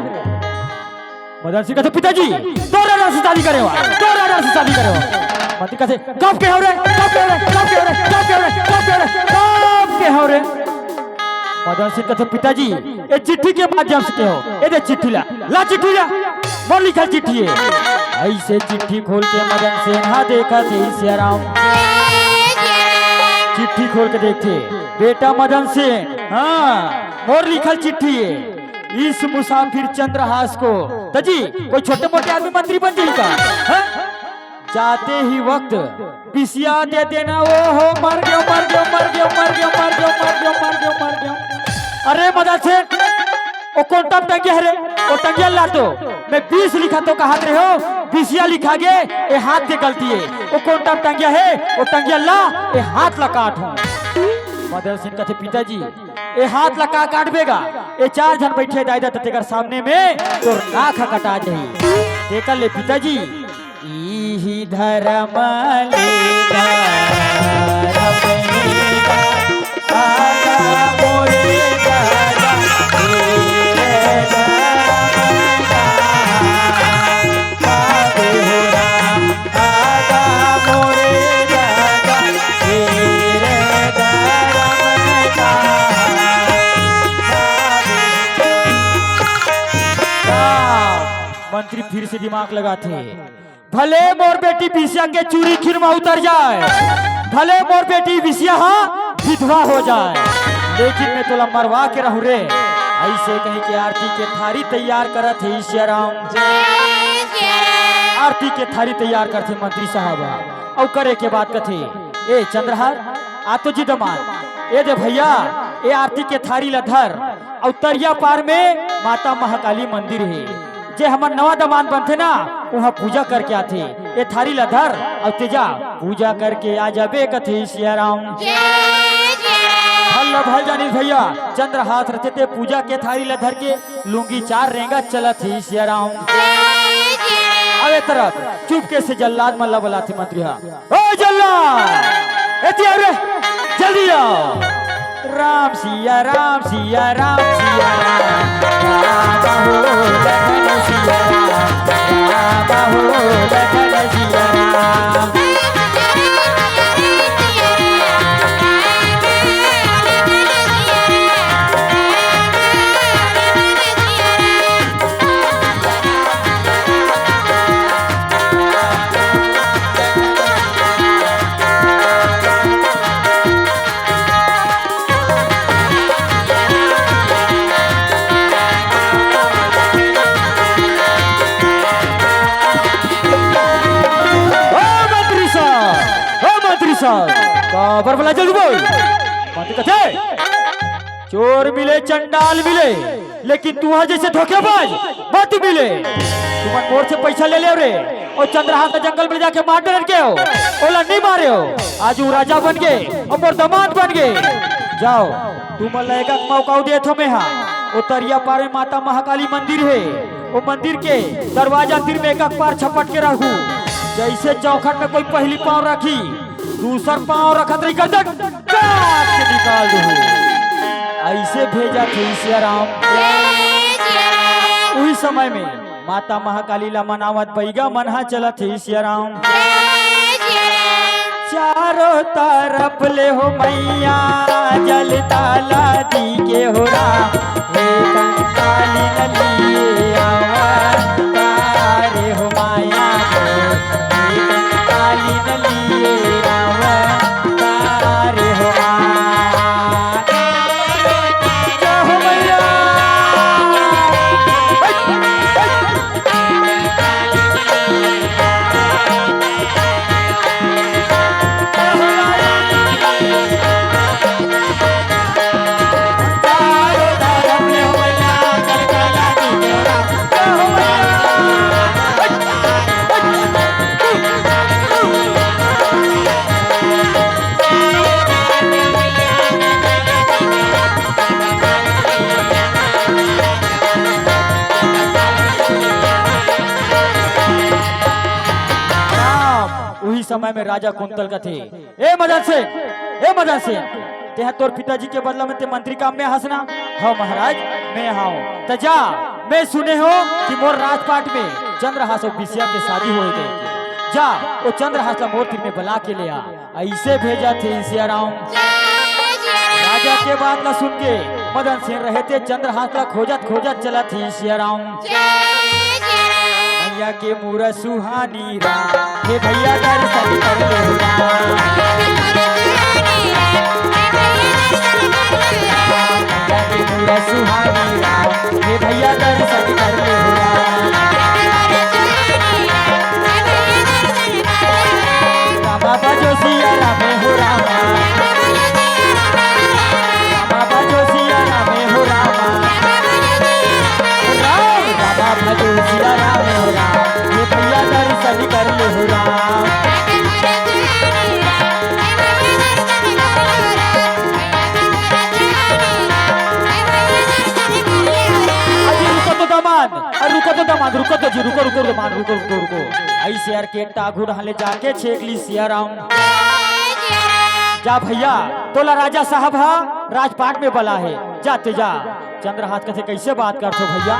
मदन सिंह कथे, "पिताजी, तोर दादा से शादी करे हंव, तोर दादा से शादी करे हंव।" मंत्री कथे, "कब कहे हंव रे? कब कहे हंव रे? कब कहे हंव रे? कब कहे हंव रे? कब कहे हंव रे?" मदन सिंह कथे, "पिताजी, ये चिट्ठी के माध्यम से कहे हंव, ये दे चिट्ठी ला, ला चिट्ठी ला, मोर लिखल चिट्ठी ए।" अइसे चिट्ठी खोल के मदन सेन हा देखथे सियाराम। चिट्ठी खोल के देखथे, "बेटा मदन सेन, हाँ, मोर लिखल चिट्ठी ए। इस मुसाफिर चंद्रहास को।" त जी, कोई छोटे मोटे आदमी मंत्री बन जाही का? हैं? जाते ही वक्त बिसिया दे देना। ओ हो, मर गेंव, मर गेंव, मर गेंव। अरे मदन सेठ, ओ कोंटा म टंगिया हे रे, ओ टंगिया ला तो। मैं बीस लिखत हंव कहत रहेंव, बिसिया लिखा गे, ए हाथ के गलती ए। ओ कोंटा म टंगिया हे, ओ टंगिया ला, ए हाथ ला काटहूं। मदन सेन कथे, "पिताजी, ए हाथ ला का काटबे गा? ए चार झन बइठे दाई ददा तेकर सामने में तोर नाक ह कटा जाही।" तेकर ले पिताजी, इही धरम ले धरम लेगा, आगा मोरे दादा, तेरे धरम का, आगे हो राम, आगा मोरे दादा, तेरे धरम का। मंत्री फिर से दिमाग लगाथे, "भले मोर बेटी बिसिया के चूरी खीर म उतर जाए, भले मोर बेटी बिसिया हा विधवा हो जाए, लेकिन मैं तोला मरवा के रहूं रे।" अइसे कहिके आरती के थारी तैयार करत हे सियाराम। आरती के थारी तैयार करथे मंत्री साहब ह। अउ करे के बाद कथे, "ए चंद्रहास, आ तो जी दमाद, ए दे भइया, ए आरती के थारी ला धर, अउ तरिया पार में माता महाकाली मंदिर हे, जे हमर नवा दमाद बनथे ना, उहां पूजा करके आथे। ए थारी ला धर अउ तेजा पूजा करके आ जाबे," कथे सियाराम। धन ल धर जानिस भइया, चंद्रहास रथे ते पूजा के थारी ला धर के लुंगी चार रेंगा चलत हे सियाराम। अउ ए तरफ चुपके से जल्लाद मन ला बलाथे मंत्री हा, "ओ जल्लाद, एती आ रे, जल्दी आ। राम सिया राम, सिया राम, सिया राम, राम हो लखन सिया राम, राम हो लखन सिया राम।" ओ मंत्री साहब, ओ मंत्री साहब, काबर बला जल्दी बोल। मंत्री कथे, चोर मिले, चंडाल मिले, लेकिन तुंहर जइसे धोखेबाज मत मिले। तुमन मोर से पइसा ले ले हव रे, अउ चंद्रहास ला जंगल में जाके मार डरे हव, ओला नइ मारे हव। आज वो राजा बन गे अउ मोर दमाद बन गे। जाव, तुमन ला एक एक मौका अउ देत हंव मेंहा। ओ तरिया पार में माता महाकाली मंदिर हे, ओ मंदिर के दरवाजा तीर में एक एक पार छपट के रहू। जइसे चौखट में कोई पहिली पांव रखही, दूसर पांव रखत रही, गर्दन काट के निकाल देहू। अइसे भेजत हे सिया राम। उही समय में माता महाकाली ला मनावत बइगा मन हा चलत हे सिया राम। चारों तरफ ले हो मैया जल ताला दी के हो राम। हे कंकाली न लिए अवतार हो माया हो। हे कंकाली न लिए अवतार हो माया। जय हो मैया। समय में राजा कुंतल कथे, "ए मदन सेन, ए मदन सेन, तेहा तोर पिताजी के बदला में ते मंत्री काम में हस ना?" "हव महाराज, मैं हव।" "त जा, मैं सुने हों कि मोर राजपाट में चंद्रहास अउ बिसिया के शादी होए गे। जा, ओ चंद्रहास ला मोर तीर में बला के ले आ।" अइसे भेजथे सियाराम। राजा के बात ला सुन के मदन सेन रहे ते चंद्रहास ला खोजत खोजत चलथे सियाराम। मैया के मूरत सुहानी राम, हे भैया दर्शन कर ले राम। मैया के मूरत सुहानी राम, हे भैया दर्शन कर ले राम। रामा भजो सिया राम हो रामा। रामा भजो सिया राम हो रामा। राम, रामा भजो सिया राम हो राम। हे भैया दर्शन कर ले हो राम। अजी रुको तो दामाद, अरे रुको तो दामाद, रुको तो जी, रुको, रुको दामाद, रुको, रुको, रुको। अइसे यार के टागुर हले जाके छेक ली सिया राम। जा भैया, तोला राजा साहब हा राजपाट में बला हे, जा ते जा। चंद्रहास कथे, "कइसे बात करथो भैया?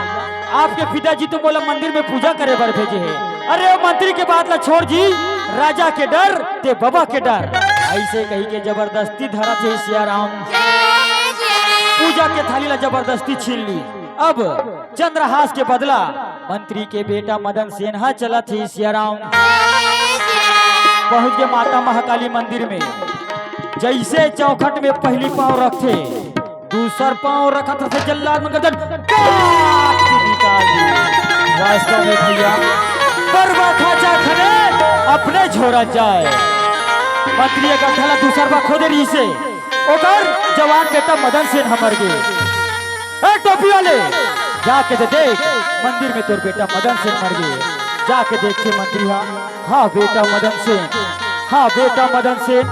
आपके पिताजी तो मोला मंदिर में पूजा करे बर भेजे हे।" "अरे, ओ मंत्री के बात ला छोड़ जी, राजा के डर, ते बबा के डर।" अइसे कहि के जबरदस्ती धरथे सियाराम। पूजा के थाली ला जबरदस्ती छीन ली। अब चंद्रहास के बदला मंत्री के बेटा मदन सेन हा चलत हे सियाराम। पहुंच के माता महाकाली मंदिर में, जइसे चौखट में पहिली पांव रखथे, दूसर पांव रखत हे जल्लाद मन गर्दन काट के निकाल दी। वास्तव में भैया, बरवा खाचा खने अपने झोरा जाए। मंत्री एक अठला दूसर बा खोदे रहिसे, ओकर जवान बेटा मदन सेन हा मर गे। ए टोपी वाले, जाके दे देख, मंदिर में तोर बेटा मदन सेन मर गे। जाके देखे मंत्री हा, "हाँ बेटा मदन सेन, हाँ बेटा मदन सेन,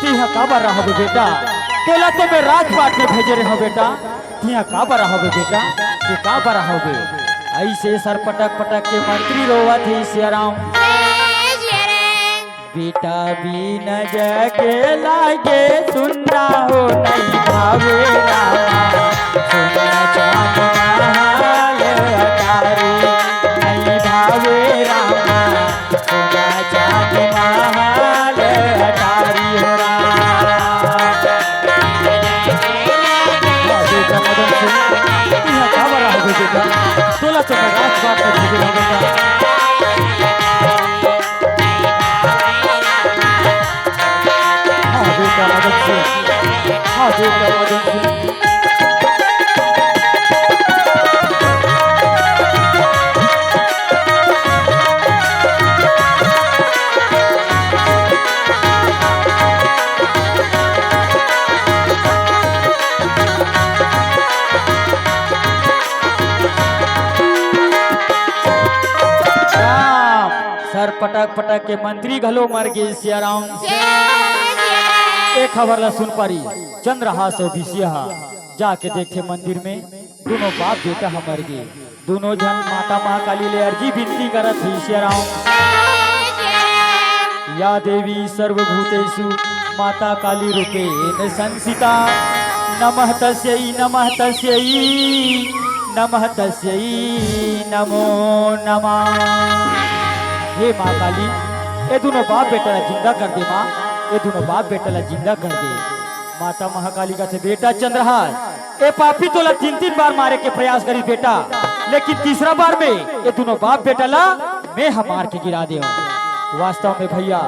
तिहा काबर रहबे बेटा? तोला तो मैं राजपाट में भेजे रहे हूँ बेटा, तिहा काबर रहबे बेटा, ते काबर रहबे?" अइसे सर पटक पटक के मंत्री रोवत हे सियाराम। बेटा बिन जग लागे सुन्ना हो नहीं भावे रामा, सोना चांद महल अटारी नहीं भावे रामा, सोना चांद महल अटारी हो रामा। हाँ, बेटा मदन सिंह, तू यहाँ काबर आ गए बेटा? तोला तो मैं राजपाट में भेजे हूँ बेटा। हाँ, बेटा मदन सिंह। हाँ, बेटा मदन सिंह। राम, सर पटक पटक के मंत्री घलो मर गे सियाराम। ए खबर ला सुन पारी, चंद्रहास अउ बिसिया हा जाके देखे मंदिर में, दूनों बाप बेटा हा मर गे। दूनों झन माता महाकाली ले अर्जी बिनती करत हे सियाराम। या देवी सर्वभूतेषु माता काली रूपेण संस्थिता, नमः तस्यै, नमः तस्यै, नमः तस्यै, नमो नमः। हे माँ काली, ए दूनों बाप बेटा ला जिंदा कर दे माँ, ए दूनों बाप बेटा ला जिंदा कर दे। माता महाकाली कथे, बेटा चंद्रहास, ए पापी तोला तीन तीन बार मारे के प्रयास करी बेटा, लेकिन तीसरा बार में ए दूनों बाप बेटा ला मैं हा मार के गिरा देव। वास्तव में भैया,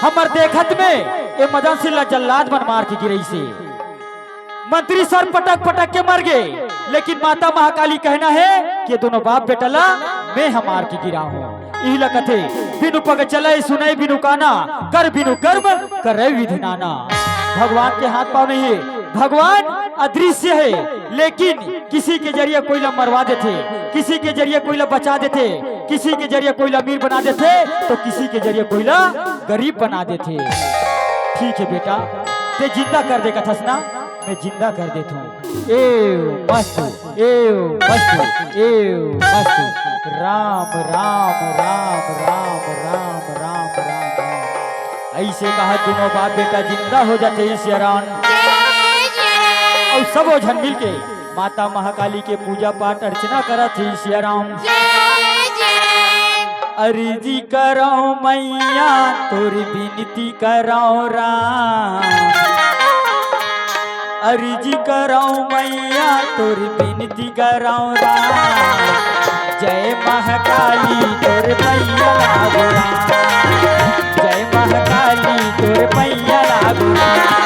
हमर देखत में ए मदन सिंह ला जल्लाद मन मार के गिरइसे। मंत्री सर पटक पटक के मर गे, लेकिन माता महाकाली कहना हे कि दूनों बाप बेटा ला मैं हा मार के गिराहूं। इही ला कथे, बिनु पग चलय सुनय बिनु काना, कर बिनु कर्म करय विधि नाना। भगवान के हाथ पांव नहीं हे, भगवान अदृश्य हे, लेकिन किसी के जरिए कोई ला मरवा देथे, किसी के जरिए कोई ला बचा देथे, किसी के जरिए कोई ला अमीर बना देथे, तो किसी के जरिए कोई ला गरीब बना देथे। ठीक हे बेटा, ते जिंदा कर दे कथस ना, मैं जिंदा कर देथों। एव मस्तु, एव मस्तु, एव मस्तु। राम, राम, राम, राम, राम, राम, राम, राम। इसे कहा दोनों बाप बेटा जिंदा हो जाथे सिया राम। अउ सबो झन मिलके माता महाकाली के पूजा पाठ अर्चना करत हे सिया राम। अर्जी करौं मैया तोर बिनती करौं राम, अर्जी करौं मैया तोर बिनती करौं राम। जय महाकाली तोर पैया लागो राम, जय महाकाली तोर पैया लागो राम।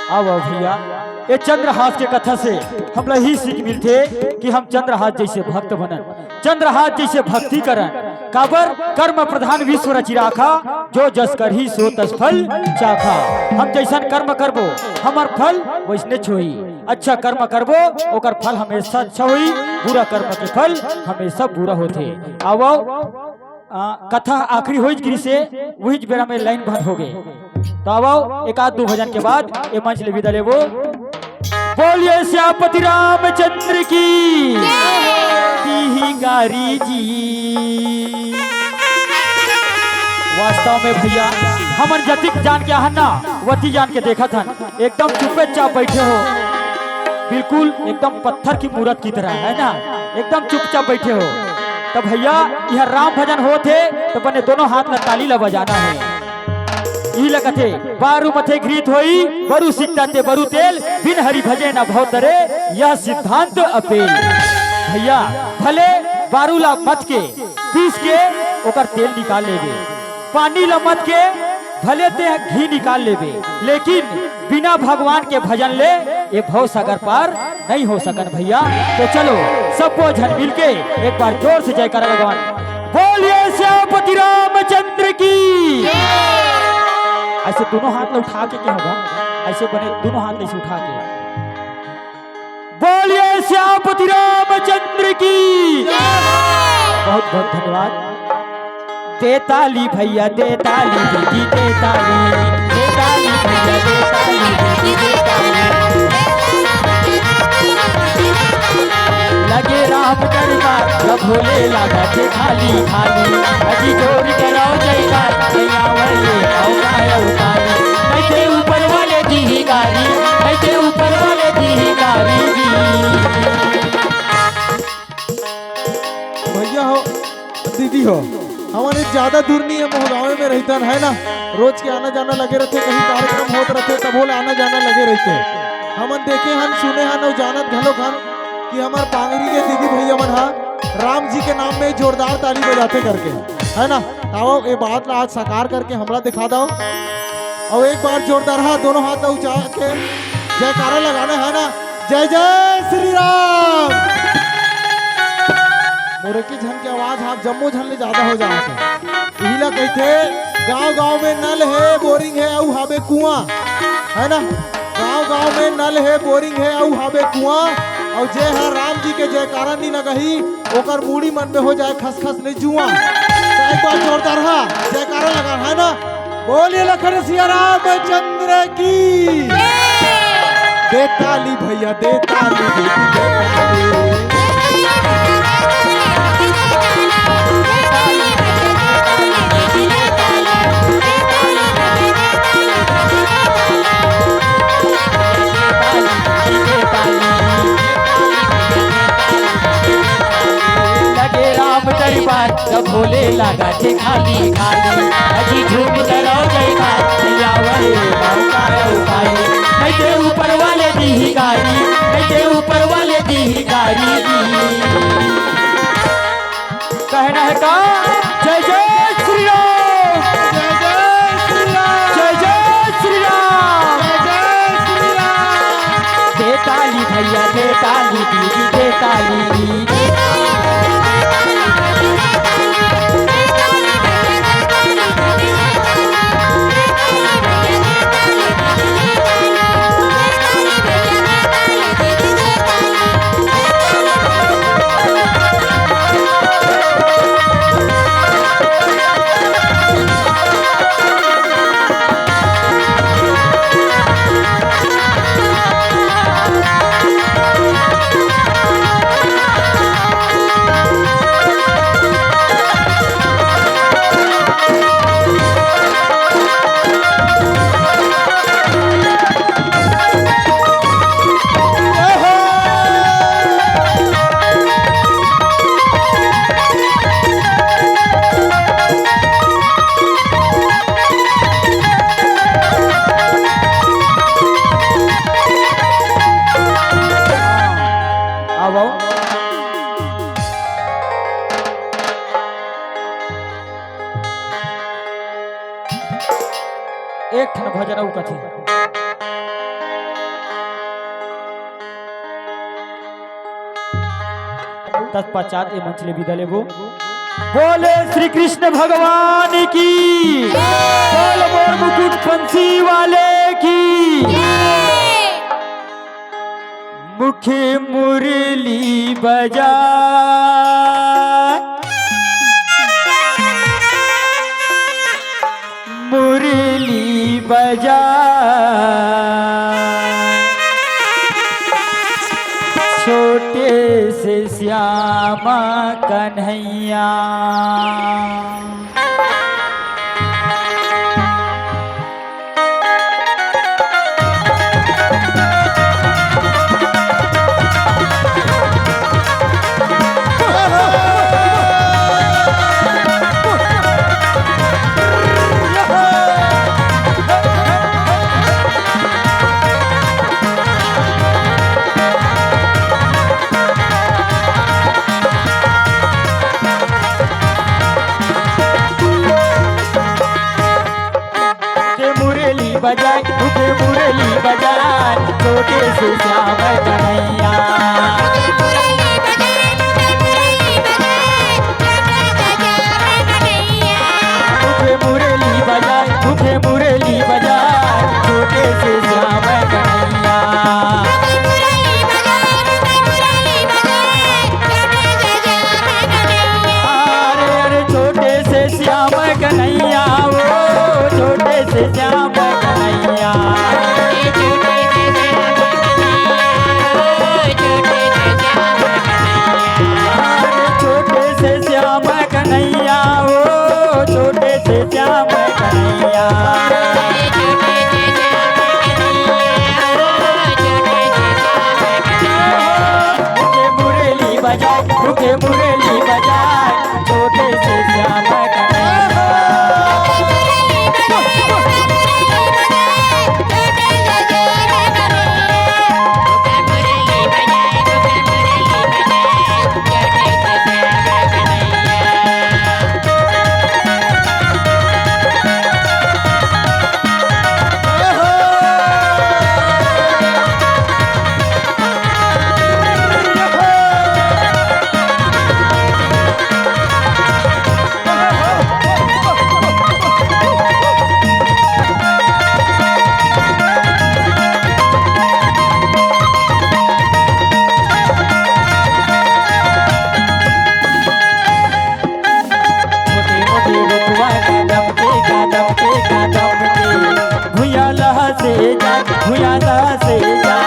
अब भैया, ये चंद्रहास के कथा से हमला ही सीख मिलथे कि हम चंद्रहास जैसे भक्त बनन, चंद्रहास जैसे भक्ति करन। काबर? कर्म प्रधान विश्व रचि राखा, जो जस करही सो तस फल चाखा। हम जैसन कर्म करबो, हमर फल वैसने होही। अच्छा कर्म करबो, ओकर फल हमेशा अच्छा होही, बुरा कर्म के फल हमेशा बुरा होथे। आवो, आ, कथा आखिरी होइच गिरिसे, उहीच बेरा में लाइन बंद हो गे। तो आवो, एक आध दू भजन के बाद ये मंच ले विदा लेबो। बोलिए सियापति रामचंद्र की। दीही गारी जी। वास्तव में भैया, हमन जतिक जान के आहन ना, वती जान के देखत हन, एकदम चुपे चाप बैठे हो, बिल्कुल एकदम पत्थर की मूरत की तरह, है ना, एकदम चुपचाप बैठे हो। तो भैया, यह राम भजन होत हे, तो बने दोनों हाथ ला ताली ला बजाना है। इही ला कथे, बारू मथे घृत होई, बरू सिकता ते बरू तेल, बिन हरि भजे न भव तरे, यह सिद्धांत अपेल। भैया, भले बारू ला मथ के, पीस के ओकर तेल निकाल लेबे, पानी ला मथ के भले ते घी निकाल लेबे, लेकिन बिना भगवान के भजन ले ये भव सागर पार नहीं हो सकन भैया। तो चलो, सबो झन मिलके एक बार जोर से जयकारा लगवान। बोलिए सियापति रामचंद्र की। ऐसे दोनों हाथ ला उठा के, क्या होगा, ऐसे बने दोनों हाथ ऐसे उठा के। बोलिए सियापति रामचंद्र की। बहुत बहुत धन्यवाद। दे ताली भैया, दे ताली दीदी, दे ताली, दे ताली भैया, दे ताली दीदी, दे ताली। लगे राम दरबार, सब भोले लागथे खाली खाली। अजी जोर के रहो जयकार, भैया वाले आओ गाय उतारे। मैं ते ऊपर वाले दी गारी, मैं ते ऊपर वाले दी गारी जी। भैया हो, दीदी हो, हमन एक ज्यादा दूर नहीं है, मोहगांव में रहितन, है ना। रोज के आना जाना लगे रहथे, कहीं कार्यक्रम होत रहथे, तभो ले आना जाना लगे रहथे। हमन देखे हन, सुने हन अउ जानत घलोक हन कि हमर पांगरी के दीदी भैया मन हा राम जी के नाम में जोरदार ताली बजाथे करके, है ना। आओ, ये बात ला आज साकार करके हमला दिखा दो। अउ एक बार जोरदार हा दोनों हाथ ला उठा के जयकारा लगाना है ना। जय जय श्री राम। मोर एके झन के आवाज हा जम्मो झन ले ज्यादा हो जावत हे। इही ला कहिथे, गांव गांव में नल हे, बोरिंग हे, अउ हाबे कुआं, है ना। गांव गांव में नल हे, बोरिंग हे, अउ हाबे कुआं। अउ जे हा राम जी के जयकारा नी लगाही, ओकर मूड़ी मन में हो जाए खसखस ले जुआं। तो एक बार जोरदार हा जयकारा लगा, है ना। बोलिए लखन सिया रामचंद्र की। दे ताली भैया, दे ताली, दे ताली। लगे राम दरबार, त भोले लागथे खाली खाली। अजी झूम करो जयकार, भैया वाले बाबा उपाय। मैं ते ऊपर वाले दी गारी, मैं ते ऊपर वाले दी गारी। कहना है का? जय जय श्री राम। जय जय श्री राम। जय जय श्री राम। जय जय श्री राम। दे ताली भैया, दे ताली दीदी, दे ताली। एक ठन भजन अउ कथे। तत्पश्चात ए मंच ले विदा लेबो। बोले श्री कृष्ण भगवान की, बोल मोर मुकुट पंछी वाले की। मुख मुरली बजा, मुरली बजा, छोटे से श्यामा कन्हैया। के मुरली बजाए, के मुरली बजाए, छोटे से श्याम कन्हैया। के मुरली बजाए, के मुरली बजाए, छोटे से श्याम कन्हैया। अरे, अरे, छोटे से श्याम कन्हैया, ओ छोटे से श्याम कन्हैया। अरे, छोटे से श्याम कन्हैया, ओ छोटे से श्याम कन्हैया। के मुरली बजाए, के मुरली बजाए, छोटे से श्याम कन्हैया। छोटे मोटे रुखवा कदम के, कदम के, कदम के, भुइयां लहसे जा, भुइयां लहसे जा,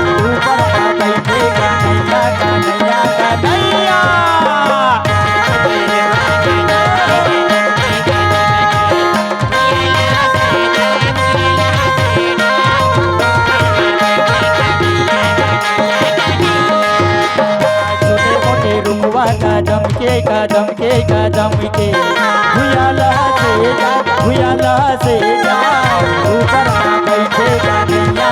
ऊपर मा बइठे कन्हैया, कन्हैया, कन्हैया। छोटे मोटे रुखवा कदम के, कदम के, कदम के, भुइयां लहसे जा, भुइयां लहसे जा, ऊपर मा बइठे कन्हैया,